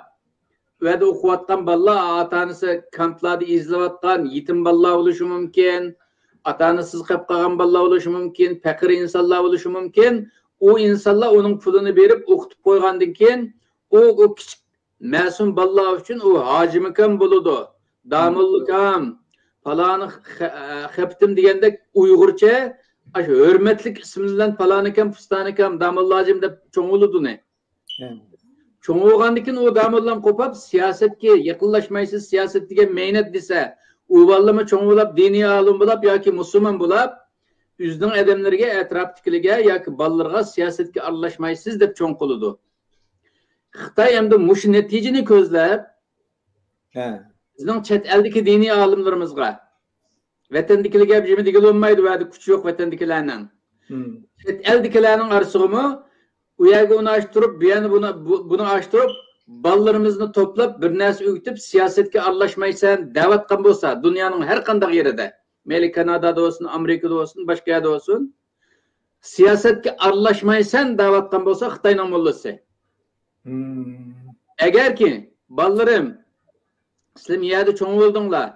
ئۇ يەردە ئوقۇۋاتقان بالىلار ئاتا-ئانىسى كامپلاردا ئېزىلىۋاتقان يېتىم بالىلار بولۇشى مۇمكىن، ئاتا-ئانىسىز قېلىپ قالغان بالىلار بولۇشى مۇمكىن، پەقىر ئىنسانلار بولۇشى مۇمكىن. ئۇ ئىنسانلار ئۇنىڭ پۇلىنى بېرىپ ئوقۇتۇپ قويغاندىن كېيىن، ئۇ، ئۇ كىچىك مەسۇم بالىلار ئۈچۈن ئۇ ھاجىمكام بولىدۇ، داموللىكام، پالانى خە-، خەپتىم دېگەندەك ئۇيغۇرچە، ئاشۇ ھۆرمەتلىك ئىسىم بىلەن پالانىكام، پۇستانىكام، داموللاجىم دەپ چوڭ بولىدۇ. ھە. چوڭ بولغاندىن كېيىن ئۇ داموللام قوپاپ، سىياسەتكە يېقىنلاشمايسىز، سىياسەت دېگەن مەينەت دېسە، ئۇ بالىلىرىمۇ چوڭ بولاپ، دىنىي ئالىم بولاپ ياكى مۇسۇلمان بولاپ، ئۆزىنىڭ ئادەملىرىگە، ئەتراپتىكىلىرىگە ياكى بالىلىرىغا سىياسەتكە ئارىلاشمايسىز دەپ چوڭ قىلىدۇ. خىتاي ئەمدى مۇشۇ نەتىجىنى كۆزلەپ، ھە. بىزنىڭ چەت ئەلدىكى دىنىي ئالىملىرىمىزغا، ۋەتەندىكىلەرگە بىر نېمە دېگىلى بولمايدۇ، ۋەدە كۈچى يوق ۋەتەندىكىلەرنىڭ. مم. چەت ئەلدىكىلەرنىڭ ئارىسىغىمۇ ئۇ يەرگە ئۇنى ئاشتۇرۇپ، بۇ يەرنى بۇنى، بۇ-، بۇنى ئاشتۇرۇپ، بالىلىرىمىزنى توپلاپ، بىر نەرسە ئۆگىتىپ، سىياسەتكە ئارىلاشمايسەن دەۋاتقان بولسا، دۇنيانىڭ ھەر قانداق يېرىدە، مەيلى كانادادا بولسۇن، ئامېرىكىدا بولسۇن، باشقا يەردە بولسۇن، سىياسەتكە ئارىلاشمايسەن دەۋاتقان بولسا خىتاينىڭ موللىسى. مم. ئەگەركى، بالىلىرىم، سىلەر يەردە چوڭ بولدۇڭلار.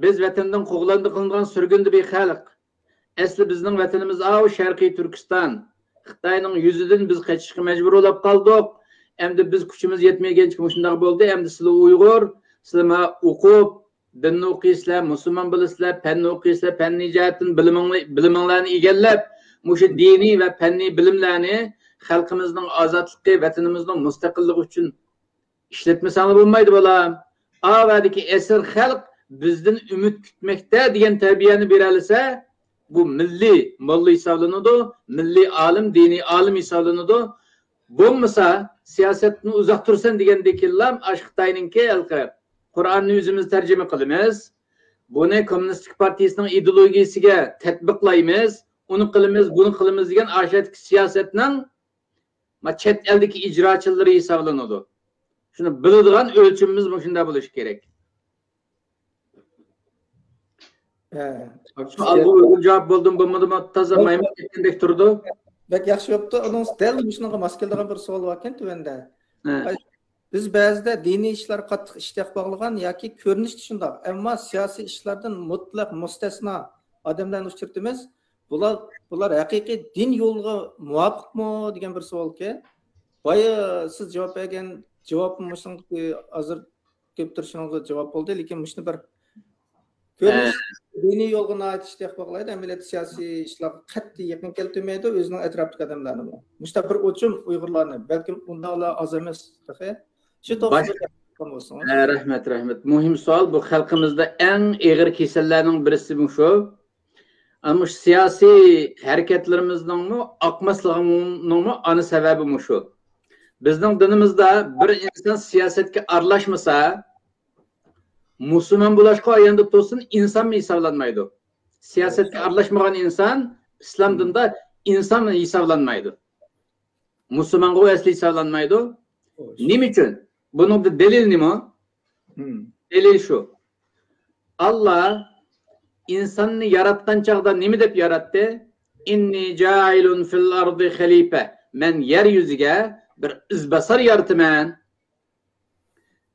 بىز ۋەتەندىن قوغلاندى قىلىنغان سۈرگۈندە بىر خەلق. ئەسلى بىزنىڭ ۋەتىنىمىز ئاۋۇ شەرقىي تۈركىستان. خىتاينىڭ يۈزىدىن بىز قېچىشقا مەجبۇر بولاپ قالدۇق. ئەمدى بىز كۈچىمىز يەتمىگەنچە مۇشۇنداق بولدى. ئەمدى سىلەر ئۇيغۇر، سىلەر ما ئوقۇپ، دىننى ئوقۇيسىلەر، مۇسۇلمان بولىسىلەر، پەننى ئوقۇيسىلەر، پەننىي جەھەتتىن بىلىمىڭلى-، بىلىمىڭلارنى ئىگىلەپ، مۇشۇ دىنىي ۋە پەننىي بىلىملەرنى خەلقىمىزنىڭ ئازادلىقى، ۋەتىنىمىزنىڭ مۇستەقىللىقى ئۈچۈن ئىشلەتمىسەڭلار بولمايدۇ، بالام. ئا ۋەدىكى ئەسىر خەلق بىزدىن ئۈمىد كۈتمەكتە دېگەن تەربىيەنى بېرەلىسە، بۇ مىللىي موللا ھېسابلىنىدۇ، مىللىي ئالىم، دىنىي ئالىم ھېسابلىنىدۇ. بولمىسا، سىياسەتتىن ئۇزاق تۇرسۇن دېگەندىكىنلا ئاشۇ خىتاينىڭكى ھېلىقى قۇرئاننى ئۆزىمىز تەرجىمە قىلىمىز، بۇنى كوممۇنىستىك پارتىيىسىنىڭ ئىدېئولوگىيىسىگە تەتبىقلايمىز، ئۇنى قىلىمىز، بۇنى قىلىمىز دېگەن ئاشۇ يەردىكى سىياسەتنىڭ ما چەت ئەلدىكى ئىجراچىلىرى ھېسابلىنىدۇ. شۇنى بىلىدىغان ئۆلچىمىمىز مۇشۇنداق بولۇشى كېرەك. ھە. سوئالغا ئۇيغۇن جاۋاب بولدىمۇ بولمىدىمۇ تازا مايمۇق كەتكەندەك تۇرىدۇ. بەك ياخشى بوپتۇ. ئۇنىڭ دەل مۇشۇنىڭغا ماس كېلىدىغان بىر سوئال باركەن تۆۋەندە. ھە. بىز بەزىدە دىنىي ئىشلارغا قاتتىق ئىشتىياق باغلىغان ياكى كۆرۈنۈشتە شۇنداق، ئەمما سىياسىي ئىشلاردىن مۇتلەق مۇستەسنا ئادەملەرنى ئۇچرىتىمىز. بۇلار، بۇلار ھەقىقىي دىن يولىغا مۇۋاپىقمۇ دېگەن بىر سوئالكەن. بايا سىز جاۋاب بەرگەن جاۋاب مۇشۇنىڭ ھازىر كېلىپ تۇرۇشىڭىزغا جاۋاب بولدى، لېكىن مۇشۇنى بىر كۆرۈنۈش دىنىي يولغا ناھايىتى ئىشتىياق باغلايدۇ. ئەمەلىيەتتە سىياسىي ئىشلارغا قەتئىي يېقىن كەلتۈرمەيدۇ ئۆزىنىڭ ئەتراپىدىكى ئادەملەرنىمۇ. مۇشۇنداق بىر ئوچۇم ئۇيغۇرلارنى، بەلكىم ئۇنداقلار ئاز ئەمەس تېخى. شۇ توغرىسىدا گەپ قىلغان بولسىڭىز. ھە، رەھمەت، رەھمەت. مۇھىم سوئال. بۇ خەلقىمىزدە ئەڭ ئېغىر كېسەللەرنىڭ بىرسى مۇشۇ. ئەمما مۇشۇ سىياسىي ھەرىكەتلىرىمىزنىڭمۇ ئاقماسلىقىنىڭمۇ ئانا سەۋەبى مۇشۇ. بىزنىڭ دىنىمىزدا بىر ئىنسان سىياسەتكە ئارىلاشمىسا، مۇسۇلمان بولۇشقا ئاياندا تۇرسۇن، ئىنسانمۇ ھېسابلانمايدۇ. سىياسەتكە ئارىلاشمىغان ئىنسان ئىسلام دىنىدا ئىنسان ھېسابلانمايدۇ. مۇسۇلمانغا ئەسلى ھېسابلانمايدۇ. نېمە ئۈچۈن؟ بۇنىڭدا دەلىل نېمە؟ دەلىل شۇ. ئاللا ئىنساننى ياراتقان چاغدا نېمە دەپ ياراتتى؟ «ئىننى جائىلۇن فىل ئەردى خەلىپە.» مەن يەر يۈزىگە بىر ئىزباسار يارىتىمەن.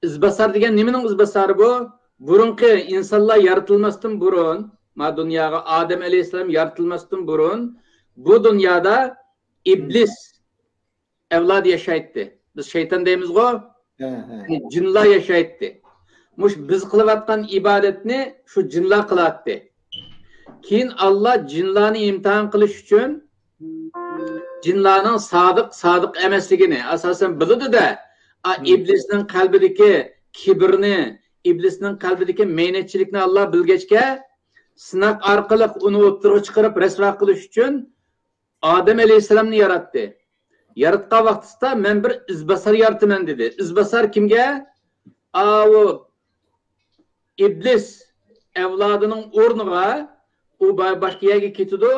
ئىزباسار دېگەن نېمىنىڭ ئىزباسارى بۇ؟ بۇرۇنقى ئىنسانلار يارىتىلماستىن بۇرۇن، ما دۇنياغا ئادەم ئەلەيھىسسالام يارىتىلماستىن بۇرۇن، بۇ دۇنيادا ئىبلىس ئەۋلادى ياشايتتى. بىز شەيتان دەيمىزغۇ؟ ھە، ھە. يەنى جىنلار ياشايتتى. مۇشۇ بىز قىلىۋاتقان ئىبادەتنى شۇ جىنلار قىلاتتى. كېيىن ئاللا جىنلارنى ئىمتىھان قىلىش ئۈچۈن جىنلارنىڭ سادىق، سادىق ئەمەسلىكىنى ئاساسەن بىلىدۇ-دە. ئا، ئىبلىسنىڭ قەلبىدىكى كىبىرنى، ئىبلىسنىڭ قەلبىدىكى مەينەتچىلىكنى ئاللا بىلگەچكە، سىناق ئارقىلىق ئۇنى ئوتتۇرىغا چىقىرىپ رەسۋا قىلىش ئۈچۈن ئادەم ئەلەيھىسسالامنى ياراتتى. ياراتقان ۋاقتىسىدا مەن بىر ئىزباسار يارىتىمەن دېدى. ئىزباسار كىمگە؟ ئاۋۇ ئىبلىس ئەۋلادىنىڭ ئورنىغا ئۇ با-، باشقا يەرگە كېتىدۇ،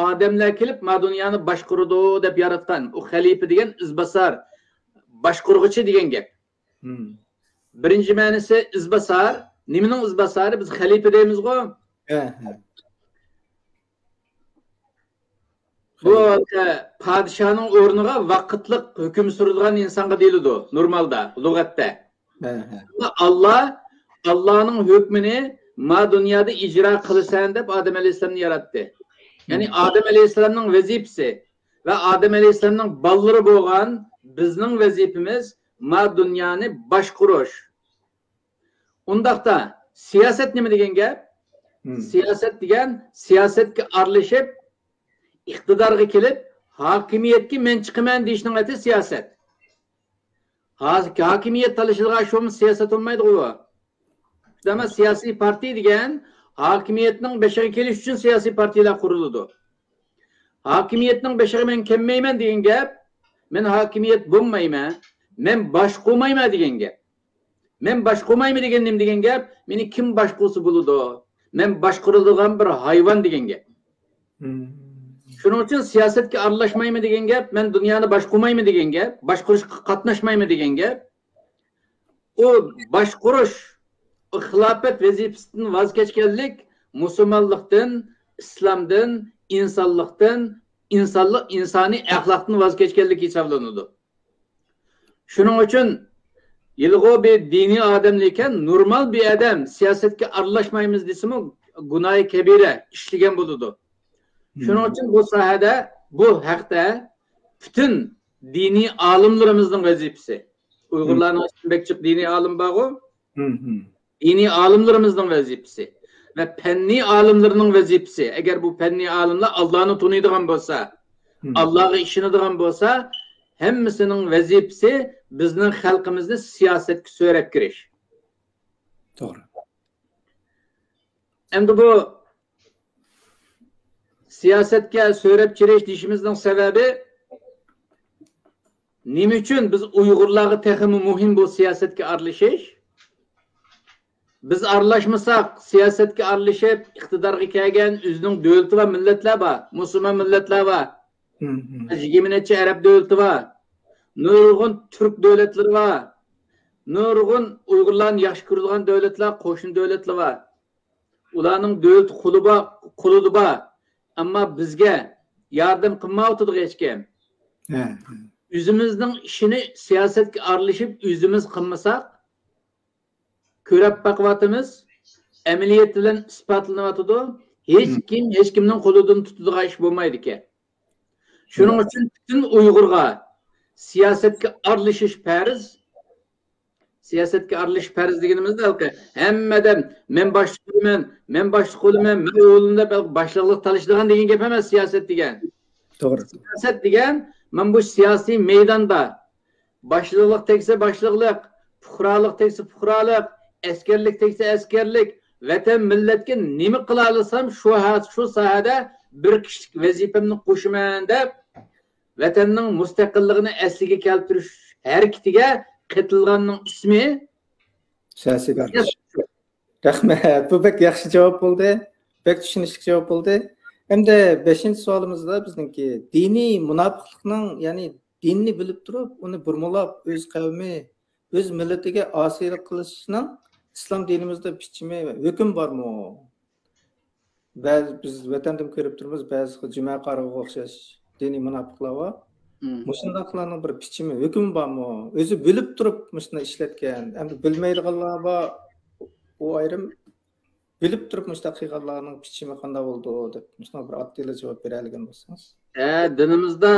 ئادەملەر كېلىپ ما دۇنيانى باشقۇرىدۇ دەپ ياراتقان. ئۇ خەلىپە دېگەن ئىزباسار، باشقۇرغۇچى دېگەن گەپ. بىرىنچى مەنىسى ئىزباسار. نېمىنىڭ ئىزباسارى؟ بىز خەلىپە دەيمىزغۇ؟ ھە، ھە. بۇ پادىشاھنىڭ ئورنىغا ۋاقىتلىق ھۆكۈم سۈرىدىغان ئىنسانغا دېيىلىدۇ نورمالدا، لۇغەتتە. ھە، ھە. ئەمما ئاللا، ئاللانىڭ ھۆكمىنى ما دۇنيادا ئىجرا قىلىسەن دەپ ئادەم ئەلەيھىسسالامنى ياراتتى. يەنى ئادەم ئەلەيھىسسالامنىڭ ۋەزىپىسى ۋە ئادەم ئەلەيھىسسالامنىڭ بالىلىرى بولغان بىزنىڭ ۋەزىپىمىز ما دۇنيانى باشقۇرۇش. ئۇنداقتا سىياسەت نېمە دېگەن گەپ؟ سىياسەت دېگەن سىياسەتكە ئارىلىشىپ، ئىقتىدارغا كېلىپ، ھاكىمىيەتكە مەن چىقىمەن دېيىشنىڭ ئاتى سىياسەت. ھا-، ھاكىمىيەت تالىشىدىغان شۇمۇ سىياسەت بولمايدىغۇ بۇ؟ ئەمما سىياسىي پارتىيە دېگەن ھاكىمىيەتنىڭ بېشىغا كېلىش ئۈچۈن سىياسىي پارتىيەلەر قۇرۇلىدۇ. ھاكىمىيەتنىڭ بېشىغا مەن كەلمەيمەن دېگەن گەپ، مەن ھاكىمىيەت بولمايمەن، مەن باشقۇرمايمەن دېگەن گەپ. مەن باشقۇرمايمەن دېگەن نېمە دېگەن گەپ؟ مېنى كىم باشقۇرسا بولىدۇ؟ مەن باشقۇرۇلىدىغان بىر ھايۋان دېگەن گەپ. شۇنىڭ ئۈچۈن سىياسەتكە ئارىلاشمايمەن دېگەن گەپ، مەن دۇنيانى باشقۇرمايمەن دېگەن گەپ، باشقۇرۇشقا قاتناشمايمەن دېگەن گەپ. ئۇ باشقۇرۇش، ئۇ خىلاپەت ۋەزىپىسىدىن ۋاز كەچكەنلىك مۇسۇلمانلىقتىن، ئىسلامدىن، ئىنسانلىقتىن، ئىنسانلىق، ئىنسانىي ئەخلاقتىن ۋاز كەچكەنلىك ھېسابلىنىدۇ. شۇنىڭ ئۈچۈن ھېلىغۇ بىر دىنىي ئادەملىكەن، نورمال بىر ئادەم سىياسەتكە ئارىلاشمايمىز دېسىمۇ گۇناھى كەبىرە ئىشلىگەن بولىدۇ. شۇنىڭ ئۈچۈن بۇ ساھەدە، بۇ ھەقتە پۈتۈن دىنىي ئالىملىرىمىزنىڭ ۋەزىپىسى، ئۇيغۇرلارنىڭ ئىچىدە بەك جىق دىنىي ئالىم بارغۇ. دىنىي ئالىملىرىمىزنىڭ ۋەزىپىسى ۋە پەننىي ئالىملىرىنىڭ ۋەزىپىسى، ئەگەر بۇ پەننىي ئالىملار ئاللانى تونۇيدىغان بولسا، ئاللاغا ئىشىنىدىغان بولسا، ھەممىسىنىڭ ۋەزىپىسى بىزنىڭ خەلقىمىزنى سىياسەتكە سۆرەپ كىرىش. توغرا. ئەمدى بۇ سىياسەتكە سۆرەپ كىرىش دېيىشىمىزنىڭ سەۋەبى، نېمە ئۈچۈن بىز ئۇيغۇرلارغا تېخىمۇ مۇھىم بۇ سىياسەتكە ئارىلىشىش؟ بىز ئارىلاشمىساق، سىياسەتكە ئارىلىشىپ، ئىقتىدارغا كەلگەن ئۆزىنىڭ دۆلىتى بار مىللەتلەر بار، مۇسۇلمان مىللەتلەر بار، يىگىرمە نەچچە ئەرەب دۆلىتى بار، نۇرغۇن تۈرك دۆلەتلىرى بار، نۇرغۇن ئۇيغۇرلارنى ياخشى كۆرىدىغان دۆلەتلەر، قوشنا دۆلەتلەر بار. ئۇلارنىڭ دۆلىتى قولى بار، قولىدا بار. ئەمما بىزگە ياردەم قىلمايۋاتىدۇ ھېچكىم. ئۆزىمىزنىڭ ئىشىنى سىياسەتكە ئارىلىشىپ ئۆزىمىز قىلمىساق، كۆرۈپ باقىۋاتىمىز، ئەمەلىيەت بىلەن ئىسپاتلىنىۋاتىدۇ. ھېچكىم ھېچكىمنىڭ قولىدىن تۇتىدىغان ئىش بولمايدىكەن. شۇنىڭ ئۈچۈن پۈتۈن ئۇيغۇرغا سىياسەتكە ئارىلىشىش پەرز. سىياسەتكە ئارىلىشىش پەرز دېگىنىمىزدە ھەممە ئادەم مەن باشلىق بولىمەن، مەن باشلىق بولىمەن، مەن ئۇ بولىمەن دەپ باشلىقلىق تالىشىدىغان دېگەن گەپ ئەمەس سىياسەت دېگەن. توغرا. سىياسەت دېگەن، مانا بۇ سىياسىي مەيداندا باشلىقلىق تەگسە باشلىقلىق، پۇقرالىق تەگسە پۇقرالىق، ئەسكەرلىك تەگسە ئەسكەرلىك، ۋەتەن مىللەتكە نېمە قىلالىسام شۇ ھا-، شۇ ساھەدە بىر كىشىلىك ۋەزىپەمنى قوشىمەن دەپ، ۋەتەننىڭ مۇستەقىللىقىنى ئەسلىگە كەلتۈرۈش ھەرىكىتىگە قېتىلغاننىڭ ئىسمى سىياسىي بەرلىشىش. رەھمەت. بۇ بەك ياخشى جاۋاب بولدى. بەك چۈشىنىشلىك جاۋاب بولدى. ئەمدى بەشىنچى سوئالىمىزدا بىزنىڭكى دىنىي مۇناپىقلىقنىڭ، يەنى دىننى بىلىپ تۇرۇپ، ئۇنى بۇرمىلاپ، ئۆز قەۋمى، ئۆز مىللىتىگە ئاسىيلىق قىلىشنىڭ ئىسلام دىنىمىزدا بىچىمى ۋە ھۆكۈم بارمۇ؟ بەزى، بىز ۋەتەندىمۇ كۆرۈپ تۇرىمىز، بەزى خىل جۈمە قارىغىغا ئوخشاش دىنىي مۇناپىقلار بار. مم. مۇشۇنداقلارنىڭ بىر پىچىمى، ھۆكمى بارمۇ؟ ئۆزى بىلىپ تۇرۇپ مۇشۇنداق ئىشلەتكەن. ئەمدى بىلمەيدىغانلار بار، ئۇ ئايرىم. بىلىپ تۇرۇپ مۇشۇنداق قىلغانلارنىڭ پىچىمى قانداق بولىدۇ دەپ مۇشۇنداق بىر ئاددىيلا جاۋاب بېرەلىگەن بولسىڭىز. ھە، دىنىمىزدا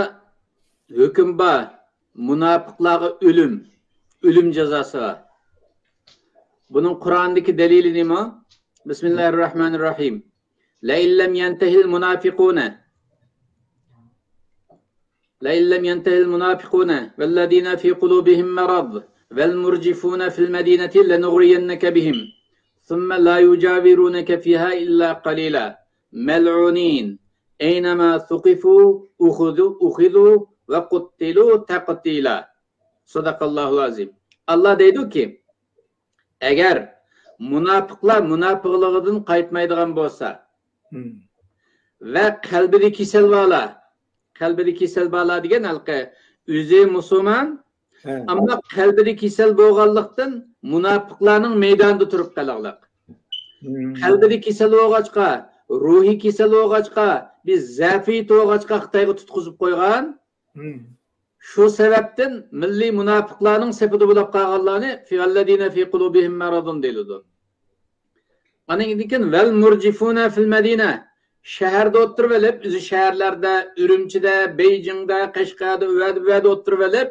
ھۆكۈم بار. مۇناپىقلارغا ئۆلۈم، ئۆلۈم جازاسى بار. بۇنىڭ قۇرئاندىكى دەلىلى نېمە؟ بىسمىللاھىر راھمانىر راھىم. لئن لم ينتهي المنافقون، لئن لم ينتهي المنافقون والذين في قلوبهم مرض والمرجفون في المدينة لنغرينك بهم ثم لا يجاورونك فيها إلا قليلا ملعونين أينما ثقفوا أخذوا، أخذوا وقتلوا تقتيلا. صدق الله العظيم. ئاللا دەيدۇكى، ئەگەر مۇناپىقلار مۇناپىقلىقىدىن قايتمايدىغان بولسا، مم. ۋە قەلبىدە كېسەل بارلار، قەلبىدە كېسەل بارلار دېگەن ھېلىقى ئۆزى مۇسۇلمان، ھە. ئەمما قەلبىدە كېسەل بولغانلىقتىن مۇناپىقلارنىڭ مەيدانىدا تۇرۇپ قېلىغلىق. مم. قەلبىدە كېسەل بولغاچقا، روھىي كېسەل بولغاچقا، بىز زەئىپىيەت بولغاچقا خىتايغا تۇتقۇزۇپ قويغان. مم. شۇ سەۋەبتىن مىللىي مۇناپىقلارنىڭ سېپىدە بولۇپ قالغانلارنى فىئەللەزىنە فى قۇلۇبىھىم مەرەزۇن دېيىلىدۇ. ئاندىن كېيىن ۋەل مۇرجىفۇنە فىل مەدىنە، شەھەردە ئولتۇرۇۋېلىپ، ئۆزى شەھەرلەردە، ئۈرۈمچىدە، بېيجىڭدە، قەشقەردە، ئۇ يەردە، بۇ يەردە ئولتۇرۇۋېلىپ،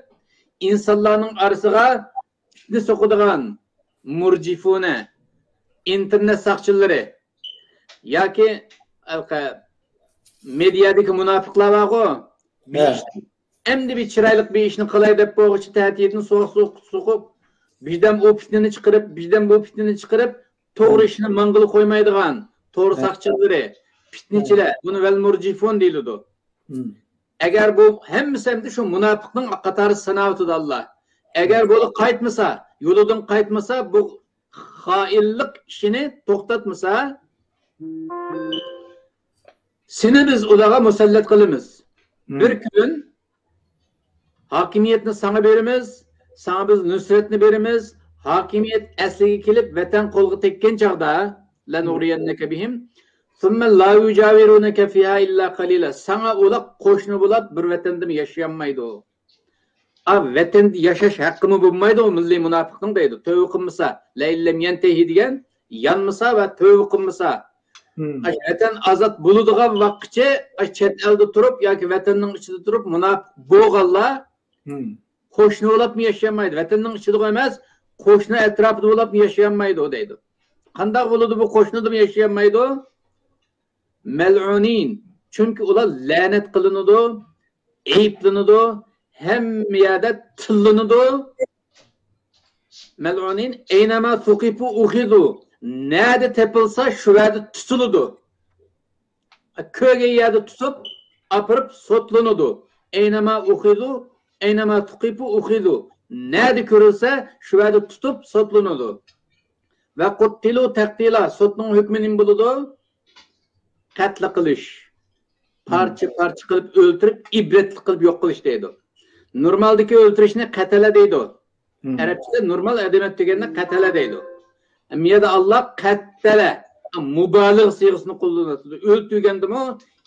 ئىنسانلارنىڭ ئارىسىغا پىتنە سوقىدىغان مۇرجىفۇنە، ئىنتېرنېت ساقچىلىرى ياكى، ئەلقە، مېدىيادىكى مۇناپىقلار بارغۇ، بىر ھە. ئىشنى، ئەمدى بىر چىرايلىق بىر ئىشنى قىلاي دەپ بولغۇچە تەھدىتنى سوق-، سوق-، سوقۇپ، بىردەم ئۇ پىتنىنى چىقىرىپ، بىردەم بۇ پىتنىنى چىقىرىپ، توغرا ھە. ئىشنى ماڭغىلى قويمايدىغان تور ھە. ساقچىلىرى، پىتنىچىلەر، ھە. بۇنى ۋەل مۇرجىفۇن دېيىلىدۇ. ھىم. ئەگەر بۇ ھەممىسى ئەمدى شۇ مۇناپىقنىڭ قاتارىدا ساناۋاتىدۇ ئاللا. ئەگەر ھىم. بۇلار قايتمىسا، يولىدىن قايتمىسا، بۇ خائىنلىق ئىشىنى توختاتمىسا، سېنى بىز ئۇلارغا مۇسەللەت قىلىمىز. ھىم. بىر كۈن ھاكىمىيەتنى ساڭا بېرىمىز، ساڭا بىز نۇسرەتنى بېرىمىز. ھاكىمىيەت ئەسلىگە كېلىپ، ۋەتەن قولغا تەگكەن چاغدا، لەنۇغرىيەننەكە بىھىم، سۇممە لا يۇجاۋىرۇنەكە فىھا ئىللا قەلىلا. ساڭا ئۇلار قوشنا بولاپ بىر ۋەتەندىمۇ ياشىيالمايدۇ. ئا، ۋەتەندە ياشاش ھەققىمۇ بولمايدۇ مىللىي مۇناپىقنىڭ دەيدۇ. تۆۋە قىلمىسا، لەئىللەم يەنتەھى دېگەن، يانمىسا ۋە تۆۋە قىلمىسا. ھىم. ئاش ۋەتەن ئازاد بولىدىغان ۋاققىچە ئاش چەت ئەلدە تۇرۇپ ياكى ۋەتەننىڭ ئىچىدە تۇرۇپ مۇناپىق بولغانلار ھىم. قوشنا بولاپمۇ ياشىيالمايدۇ. ۋەتەننىڭ ئىچىدىغۇ ئەمەس، قوشنا ئەتراپىدا بولاپمۇ ياشىيالمايدۇ دەيدۇ. قانداق بولىدۇ بۇ قوشنىدىمۇ ياشىيالمايدۇ؟ مەلئۇنىن. چۈنكى ئۇلار لەنەت قىلىنىدۇ، ئەيىبلىنىدۇ، ھەممە يەردە تىللىنىدۇ. مەلئۇنىن ئەينەما سۇقىفۇ ئۇخىزۇ. نەدە تېپىلسا، شۇ يەردە تۇتۇلىدۇ. كۆرگەن يەردە تۇتۇپ، ئاپىرىپ سوتلىنىدۇ. ئەينەما ئۇخىزۇ، ئەينەما سۇقىفۇ ئۇخىزۇ. نەدە كۆرۈلسە، شۇ يەردە تۇتۇپ سوتلىنىدۇ. ۋە قۇتتىلۇ تەقتىلا. سوتنىڭ ھۆكمى نېمە بولىدۇ؟ قەتل قىلىش. پارچە-پارچە قىلىپ ئۆلتۈرۈپ، ئىبرەتلىك قىلىپ يوق قىلىش دەيدۇ. نورمالدىكى ئۆلتۈرۈشنى قەتەلە دەيدۇ. ھىم. ئەرەبچىدە نورمال ئادەم ئۆلتۈرگەننى قەتەلە دەيدۇ. ئەمما يەردە ئاللا قەتتەلە، مۇبالىغە سىيغىسىنى قوللىنىۋاتىدۇ. ئۆلتۈرگەندىمۇ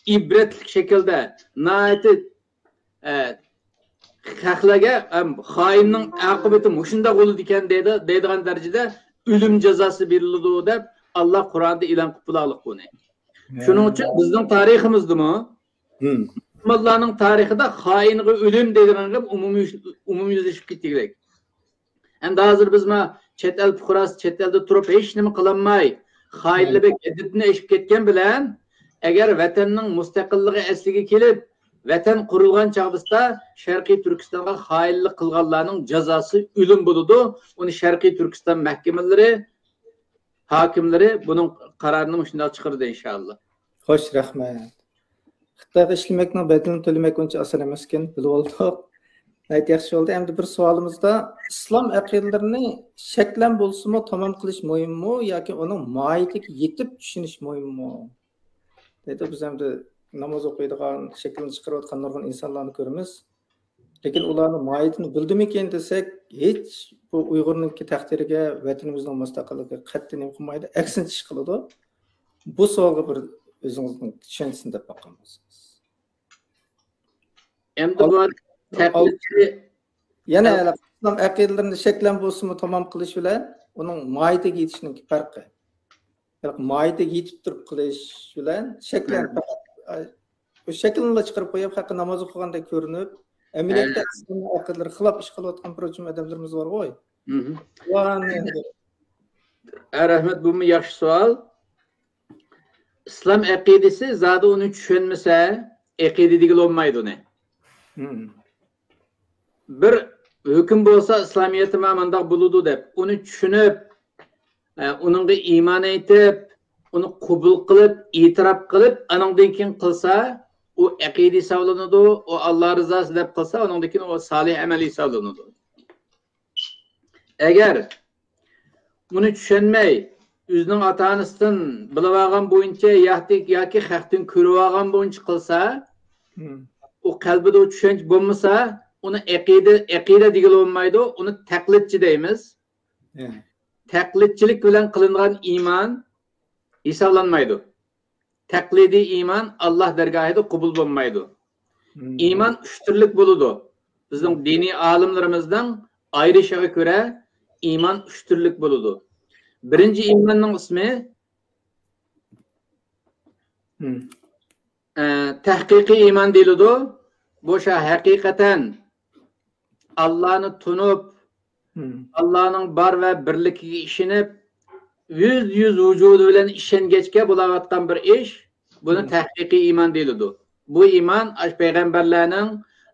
ئىبرەتلىك شەكىلدە، ناھايىتى، ئە، خەقلەرگە، ئەم، خائىننىڭ ئاقىۋىتى مۇشۇنداق بولىدىكەن دەيدۇ، دەيدىغان دەرىجىدە ئۆلۈم جازاسى بېرىلىدۇ دەپ ئاللا قۇرئاندا ئېلان قىلىپ بولارلىق بۇنى. ھە. شۇنىڭ ئۈچۈن بىزنىڭ تارىخىمىزدىمۇ ھىم. مۇسۇلمانلارنىڭ تارىخىدا خائىنغا ئۆلۈم دەيدىغان گەپ ئومۇميۈز-، ئومۇميۈزلىشىپ كېتىگلىك. ئەمدى ھازىر بىز ما چەت ئەل پۇقراسى چەت ئەلدە تۇرۇپ ھېچ نېمە قىلالماي، خائىنلىرى بەك ھەددىدىن ئېشىپ كەتكەن بىلەن، ئەگەر ۋەتەننىڭ مۇستەقىللىقى ئەسلىگە كېلىپ، ۋەتەن قۇرۇلغان چاغدا شەرقىي تۈركىستانغا خائىنلىق قىلغانلارنىڭ جازاسى ئۆلۈم بولىدۇ. ئۇنى شەرقىي تۈركىستان مەھكىمىلىرى، ھاكىملىرى بۇنىڭ قارارىنى مۇشۇنداق چىقىرىدۇ، ئىنشائاللا. خوش، رەھمەت. خىتايغا ئىشلىمەكنىڭ بەدىلىنى تۆلىمەك ئۇنچە ئاسان ئەمەسكەن، بىلىۋالدۇق. ناھايىتى ياخشى بولدى. ئەمدى بىر سوئالىمىزدا، ئىسلام ئەقىدىلىرىنى شەكلەن بولسىمۇ تامام قىلىش مۇھىممۇ ياكى ئۇنىڭ ماھىيىتىگە يېتىپ چۈشىنىش مۇھىممۇ؟ دەيدۇ، بىز ئەمدى ناماز ئوقۇيدىغان، شەكلىنى چىقىرىۋاتقان نۇرغۇن ئىنسانلارنى كۆرىمىز. لېكىن ئۇلارنىڭ ماھىيىتىنى بىلدىمىكىن دېسەك، ھېچ بۇ ئۇيغۇرنىڭكى تەقدىرىگە، ۋەتىنىمىزنىڭ مۇستەقىللىقىغا قەتئىي نېمە قىلمايدۇ، ئەكسىنچە ئىش قىلىدۇ. بۇ سوئالغا بىر ئۆزىڭىزنىڭ چۈشەنچىسىنى دەپ باققان بولسىڭىز. ئەمدى بۇ تەقلىدچى يەنە ئىسلام ئەقىدىلىرىنى شەكلەن بولسىمۇ تامام قىلىش بىلەن ئۇنىڭ ماھىيىتىگە يېتىشنىڭ پەرقى. ماھىيىتىگە يېتىپ تۇرۇپ قىلىش بىلەن شەكلەن، شەكلىنلا چىقىرىپ قويۇپ، ھەققى ناماز ئوقۇغاندەك كۆرۈنۈپ، ئەمەلىيەتتە ئىسلام ئەقىدىلىرى خىلاپ ئىش قىلىۋاتقان بىر ئۇچۇم ئادەملىرىمىز بارغۇ. ھە، رەھمەت، بۇمۇ ياخشى سوئال. ئىسلام ئەقىدىسى زادى ئۇنى چۈشەنمىسە، ئەقىدە دېگىلى بولمايدۇ ئۇنى. بىر ھۆكۈم بولسا، ئىسلامىيەتتە مانداق بولىدۇ دەپ، ئۇنى چۈشىنىپ، ئە، ئۇنىڭغا ئىمان ئېيتىپ، ئۇنى قوبۇل قىلىپ، ئېتىراپ قىلىپ، ئانىڭدىن كېيىن قىلسا، ئۇ ئەقىدە ھېسابلىنىدۇ، ئۇ ئاللا رىزاسى دەپ قىلسا، ئۇنىڭدىن كېيىن ئۇ سالىھ ئەمەل ھېسابلىنىدۇ. ئەگەر ئۇنى چۈشەنمەي، ئۆزىنىڭ ئاتا-ئانىسىدىن بىلىۋالغان بويىچە ياكى، ياكى خەقتىن كۆرۈۋالغان بويىچە قىلسا، ئۇ قەلبىدە ئۇ چۈشەنچە بولمىسا، ئۇنى ئەقىدە، ئەقىدە دېگىلى بولمايدۇ، ئۇنى تەقلىدچى دەيمىز. تەقلىدچىلىك بىلەن قىلىنغان ئىمان ھېسابلانمايدۇ. تەقلىدىي ئىمان ئاللا دەرگاھىدا قوبۇل بولمايدۇ. ئىمان ئۈچ تۈرلۈك بولىدۇ. بىزنىڭ دىنىي ئالىملىرىمىزنىڭ ئايرىشىغا كۆرە ئىمان ئۈچ تۈرلۈك بولىدۇ. بىرىنچى ئىماننىڭ ئىسمى، ئە، تەھقىقىي ئىمان دېيىلىدۇ. بۇ شۇ ھەقىقەتەن ئاللانى تونۇپ، ئاللانىڭ بار ۋە بىرلىكىگە ئىشىنىپ، يۈزدە يۈز ۋۇجۇدى بىلەن ئىشەنگەچكە بولاۋاتقان بىر ئىش، بۇنى تەھقىقىي ئىمان دېيىلىدۇ. بۇ ئىمان ئاشۇ پەيغەمبەرلەرنىڭ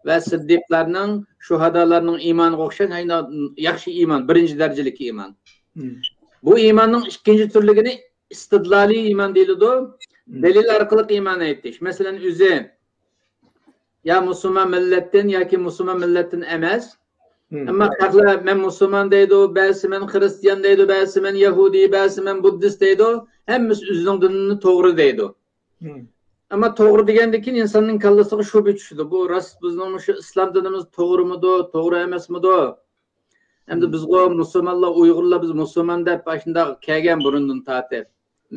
ۋە سىددىقلارنىڭ، شۇھادالارنىڭ ئىمانىغا ئوخشاش ياخشى ئىمان، بىرىنچى دەرىجىلىك ئىمان. بۇ ئىماننىڭ ئىككىنچى تۈرلۈكىنى ئىستىدلالىي ئىمان دېيىلىدۇ. دەلىل ئارقىلىق ئىمان ئېيتىش. مەسىلەن، ئۆزى يا مۇسۇلمان مىللەتتىن ياكى مۇسۇلمان مىللەتتىن ئەمەس. ئەمما خەقلەر مەن مۇسۇلمان دەيدۇ، بەزىسى مەن خىرىستىيان دەيدۇ، بەزىسى مەن يەھۇدىي، بەزىسى مەن بۇددىست دەيدۇ. ھەممىسى ئۆزىنىڭ دىنىنى توغرا دەيدۇ. ئەمما توغرا دېگەندىن كېيىن ئىنساننىڭ كاللىسىغا شۈبھە چۈشىدۇ. بۇ راست بىزنىڭ مۇشۇ ئىسلام دىنىمىز توغرىمىدۇ، توغرا ئەمەسمىدۇ؟ ئەمدى بىزغۇ مۇسۇلمانلار، ئۇيغۇرلار، بىز مۇسۇلمان دەپ ئاشۇنداق كەلگەن بۇرۇندىن تارتىپ.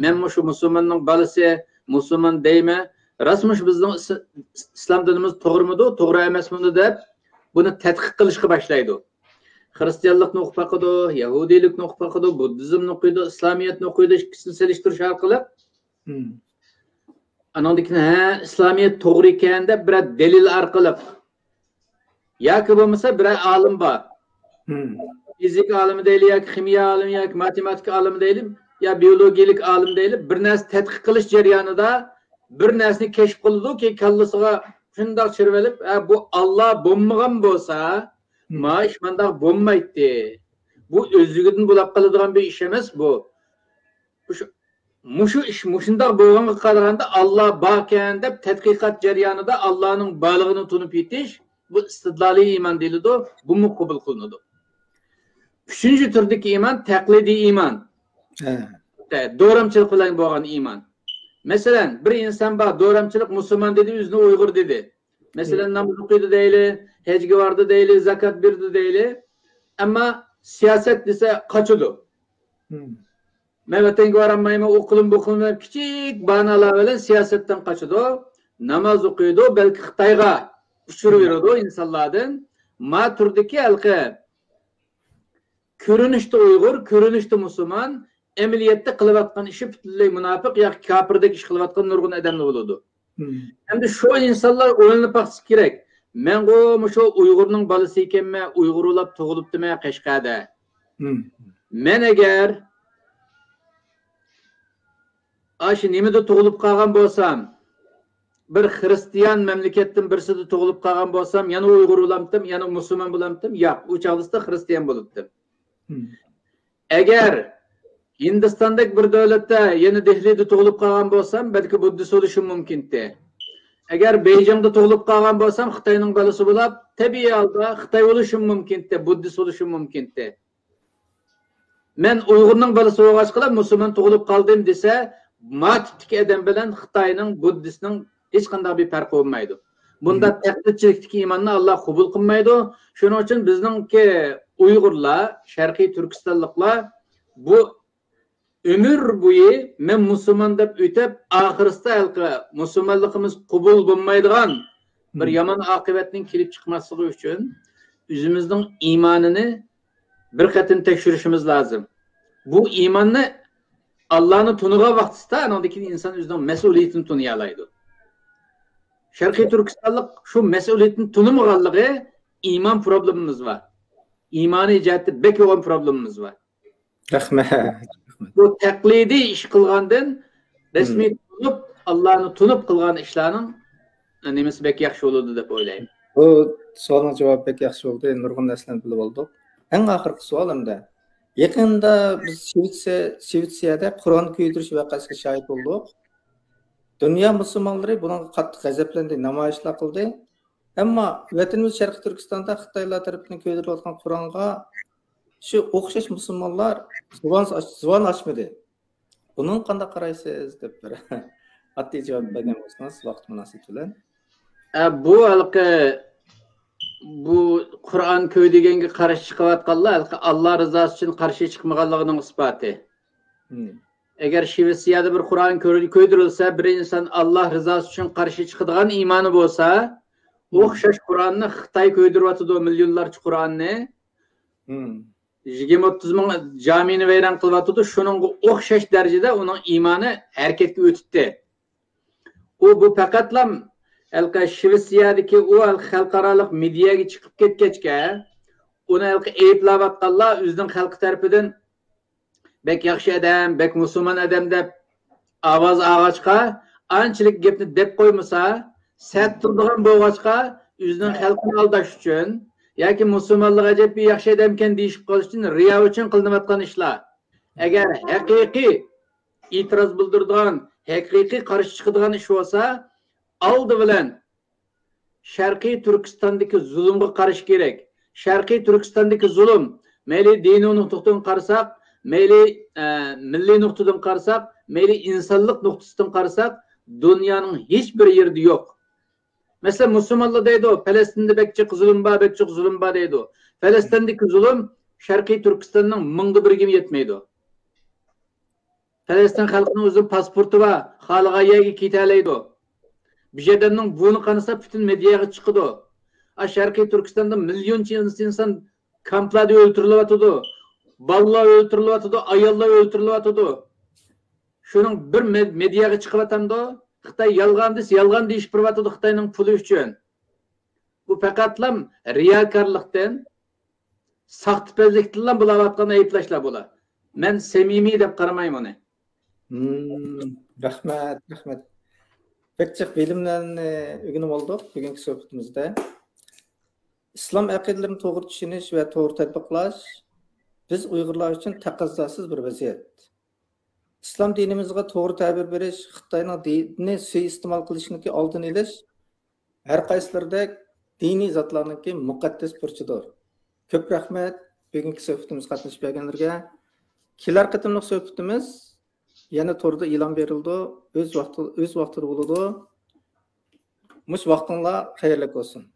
مەن مۇشۇ مۇسۇلماننىڭ بالىسى، مۇسۇلمان دەيمەن. راستمۇ شۇ بىزنىڭ ئىس-، ئىسلام دىنىمىز توغرىمىدۇ، توغرا ئەمەسمىدۇ دەپ بۇنى تەتقىق قىلىشقا باشلايدۇ. خىرىستىيانلىقنى ئوقۇپ باقىدۇ، يەھۇدىيلىكنى ئوقۇپ باقىدۇ، بۇددىزمنى ئوقۇيدۇ، ئىسلامىيەتنى ئوقۇيدۇ، ئىككىسىنى سېلىشتۇرۇش ئارقىلىق ئانىڭدىن كېيىن، ھە، ئىسلامىيەت توغرا ئىكەن دەپ بىرەر دەلىل ئارقىلىق ياكى بولمىسا بىرەر ئالىم بار. فىزىكا ئالىمى دەيلى ياكى خىمىيە ئالىمى ياكى ماتېماتىكا ئالىمى دەيلى يا بىيولوگىيەلىك ئالىم دەيلى، بىر نەرسە تەتقىق قىلىش جەريانىدا بىر نەرسىنى كەشىپ قىلىدۇكى، كاللىسىغا شۇنداق چىرىۋېلىپ، ھە، بۇ ئاللا بولمىغان بولسا، ما ئىش مانداق بولمايتتى. بۇ ئۆزلۈكىدىن بولاپ قالىدىغان بىر ئىش ئەمەس بۇ. مۇشۇ، مۇشۇ ئىش مۇشۇنداق بولغانغا قارىغاندا، ئاللا باركەن دەپ تەتقىقات جەريانىدا ئاللانىڭ بارلىقىنى تونۇپ يېتىش، بۇ ئىستىدلالىي ئىمان دېيىلىدۇ، بۇمۇ قوبۇل قىلىنىدۇ. ئۈچىنچى تۈردىكى ئىمان تەقلىدىي ئىمان. ھە. دورامچىلىق بىلەن بولغان ئىمان. مەسىلەن، بىر ئىنسان بار، دورامچىلىق، مۇسۇلمان دېدى، ئۆزىنى ئۇيغۇر دېدى. مەسىلەن، ناماز ئوقۇيدۇ دەيلى، ھەجگە باردى دەيلى، زاكات بېرىدۇ دەيلى. ئەمما سىياسەت دېسە قاچىدۇ. مەن ۋەتەنگە بارالمايمەن، ئۇ قىلىم، بۇ قىلىم دەپ كىچىك باھانىلەر بىلەن سىياسەتتىن قاچىدۇ. ناماز ئوقۇيدۇ، بەلكى خىتايغا ئۇچۇر بېرىدۇ ئىنسانلاردىن. ما تۈردىكى ھېلىقى كۆرۈنۈشتە ئۇيغۇر، كۆرۈنۈشتە مۇسۇلمان، ئەمەلىيەتتە قىلىۋاتقان ئىشى پۈتۈنلەي مۇناپىق ياكى كاپىردەك ئىش قىلىۋاتقان نۇرغۇن ئادەملەر بولىدۇ. ئەمدى شۇ ئىنسانلار ئويلىنىپ باقسا كېرەك، مەنغۇ مۇشۇ ئۇيغۇرنىڭ بالىسى ئىكەنمەن، ئۇيغۇر بولاپ تۇغۇلۇپتىمەن قەشقەردە. مەن ئەگەر ئاشۇ نېمىدە تۇغۇلۇپ قالغان بولسام، بىر خىرىستىيان مەملىكەتتىن بىرسىدە تۇغۇلۇپ قالغان بولسام، يەنە ئۇيغۇر بولامتىم، يەنە مۇسۇلمان بولامتىم؟ ياق، ئۇ چاغدا خىرىستىيان بولۇپتىم. ئەگەر ھىندىستاندەك بىر دۆلەتتە، يەنە دېھلىدا تۇغۇلۇپ قالغان بولسام، بەلكى بۇددىست بولۇشۇم مۇمكىنتى. ئەگەر بېيجىڭدا تۇغۇلۇپ قالغان بولسام، خىتاينىڭ بالىسى بولاپ، تەبىئىي ھالدا خىتاي بولۇشۇم مۇمكىنتى، بۇددىست بولۇشۇم مۇمكىنتى. مەن ئۇيغۇرنىڭ بالىسى بولغاچقىلا مۇسۇلمان تۇغۇلۇپ قالدىم دېسە، ما تىپتىكى ئادەم بىلەن خىتاينىڭ، بۇددىستنىڭ ھېچقانداق بىر پەرقى بولمايدۇ. بۇنداق تەقلىدچىلىكتىكى ئىماننى ئاللا قوبۇل قىلمايدۇ. شۇنىڭ ئۈچۈن بىزنىڭكى ئۇيغۇرلار، شەرقىي تۈركىستانلىقلار بۇ ئۆمۈر بويى مەن مۇسۇلمان دەپ ئۆتۈپ، ئاخىرسىدا ھېلىقى مۇسۇلمانلىقىمىز قوبۇل بولمايدىغان بىر يامان ئاقىۋەتنىڭ كېلىپ چىقماسلىقى ئۈچۈن ئۆزىمىزنىڭ ئىمانىنى بىر قېتىم تەكشۈرۈشىمىز لازىم. بۇ ئىماننى، ئاللانى تونۇغان ۋاقتىسىدا، ئانىڭدىن كېيىن ئىنسان ئۆزىنىڭ مەسئۇلىيىتىنى تونۇيالايدۇ. شەرقىي تۈركىستانلىق شۇ مەسئۇلىيىتىنى تونۇمىغانلىقى، ئىمان پروبلېمىمىز بار. ئىمانىي جەھەتتە بەك يوغان پروبلېمىمىز بار. رەھمەت. بۇ تەقلىدىي ئىش قىلغاندىن، رەسمىي تونۇپ، ئاللانى تونۇپ قىلغان ئىشلارنىڭ نېمىسى بەك ياخشى بولىدۇ دەپ ئويلايمەن. بۇ سوئالنىڭ جاۋابى بەك ياخشى بولدى. نۇرغۇن نەرسىلەرنى بىلىپ ئالدۇق. ئەڭ ئاخىرقى سوئال ئەمدى. يېقىندا بىز شىۋېتسىيە-، شىۋېتسىيەدە قۇرئان كۆيدۈرۈش ۋەقەسىگە شاھىت بولدۇق. دۇنيا مۇسۇلمانلىرى بۇنىڭغا قاتتىق غەزەپلەندى، نامايىشلار قىلدى. ئەمما ۋەتىنىمىز شەرقىي تۈركىستاندا خىتايلار تەرىپىدىن كۆيدۈرۈلۈۋاتقان قۇرئانغا شۇ ئوخشاش مۇسۇلمانلار زۇۋان ئاچ-، زۇۋان ئاچمىدى. بۇنىڭغا قانداق قارايسىز دەپ بىر ئاددىي جاۋاب بەرگەن بولسىڭىز، ۋاقىت مۇناسىۋىتى بىلەن. ئە، بۇ ھېلىقى، بۇ قۇرئان كۆيدۈرگەنگە قارشى چىقىۋاتقانلار ھېلىقى ئاللا رىزاسى ئۈچۈن قارشى چىقمىغانلىقىنىڭ ئىسپاتى. ئەگەر شىۋېتسىيەدە بىر قۇرئان كۆر-، كۆيدۈرۈلسە، بىر ئىنسان ئاللا رىزاسى ئۈچۈن قارشى چىقىدىغان ئىمانى بولسا، ئوخشاش قۇرئاننى خىتاي كۆيدۈرۈۋاتىدۇ، مىليونلارچە قۇرئاننى. يىگىرمە ئوتتۇز مىڭ جامىنى ۋەيران قىلىۋاتىدۇ. شۇنىڭغا ئوخشاش دەرىجىدە ئۇنىڭ ئىمانى ھەرىكەتكە ئۆتۈپتۇ. ئۇ، بۇ پەقەتلا ھېلىقى شىۋېتسىيەدىكى ئۇ ھېلىقى خەلقئارالىق مېدىياگە چىقىپ كەتكەچكە، ئۇنى ھېلىقى ئەيىبلەۋاتقانلار ئۆزىنىڭ خەلقى تەرىپىدىن بەك ياخشى ئادەم، بەك مۇسۇلمان ئادەم دەپ ئاۋاز ئالغاچقا، ئانچىلىك گەپنى دەپ قويمىسا، سەت تۇرىدىغان بولغاچقا، ئۆزىنىڭ خەلقىنى ئالداش ئۈچۈن ياكى مۇسۇلمانلار ئەجەب بىر ياخشى ئادەمكەن دېيىشىپ قېلىش ئۈچۈن رىيا ئۈچۈن قىلىنىۋاتقان ئىشلار. ئەگەر ھەقىقىي ئېتىراز بىلدۈرىدىغان، ھەقىقىي قارشى چىقىدىغان ئىش بولسا، ئالدى بىلەن شەرقىي تۈركىستاندىكى زۇلۇمغا قارشى كېرەك. شەرقىي تۈركىستاندىكى زۇلۇم، مەيلى دىنىي نۇقتىدىن قارىساق، مەيلى، ئە، مىللىي نۇقتىدىن قارىساق، مەيلى ئىنسانلىق نۇقتىسىدىن قارىساق، دۇنيانىڭ ھېچ بىر يېرىدە يوق. مەسىلەن، مۇسۇلمانلار دەيدۇ، پەلەستىندە بەك جىق زۇلۇم بار، بەك جىق زۇلۇم بار دەيدۇ. پەلەستىندىكى زۇلۇم شەرقىي تۈركىستاننىڭ مىڭدا بىرىگىمۇ يەتمەيدۇ. پەلەستىن خەلقىنىڭ ئۆزىنىڭ پاسپورتى بار، خالىغان يەرگە كېتەلەيدۇ. بىر ئادەمنىڭ بۇرنى قانىسا، پۈتۈن مېدىياغا چىقىدۇ. ئا، شەرقىي تۈركىستاندا مىليونچە ئىنس-، ئىنسان كامپلاردا ئۆلتۈرۈلۈۋاتىدۇ. بالىلار ئۆلتۈرۈلۈۋاتىدۇ، ئاياللار ئۆلتۈرۈلۈۋاتىدۇ. شۇنىڭ بىر مې-، مېدىياغا چىقىۋاتامدۇ؟ خىتاي يالغان دېسە، يالغان دېيىشىپ بېرىۋاتىدۇ خىتاينىڭ پۇلى ئۈچۈن. بۇ پەقەتلا رىياكارلىقتىن، ساختىپەزلىكتىنلا بولۇۋاتقان ئەيىبلەشلەر بۇلار. مەن سەمىمىي دەپ قارىمايمەن ئۇنى. مم، رەھمەت، رەھمەت. بەك جىق بىلىملەرنى ئۆگىنىپ ئالدۇق بۈگۈنكى سۆھبىتىمىزدە. ئىسلام ئەقىدىلىرىنى توغرا چۈشىنىش ۋە توغرا تەتبىقلاش بىز ئۇيغۇرلار ئۈچۈن تەقەززاسىز بىر ۋەزىيەت. ئىسلام دىنىمىزغا توغرا تەبىر بېرىش، خىتاينىڭ دىنىنى سۇيىئىستېمال قىلىشنىڭكى ئالدىنى ئېلىش، ھەر قايسىلىرىدەك دىنىي زاتلارنىڭكى مۇقەددەس بۇرچىدۇر. كۆپ رەھمەت بۈگۈنكى سۆھبىتىمىزگە قاتنىشىپ بەرگەنلەرگە. كېلەر قېتىملىق سۆھبىتىمىز يەنە توردا ئېلان بېرىلىدۇ. ئۆز ۋاقتى، ئۆز ۋاقتىدا بولىدۇ. مۇشۇ ۋاقتىڭلار خەيرلىك بولسۇن.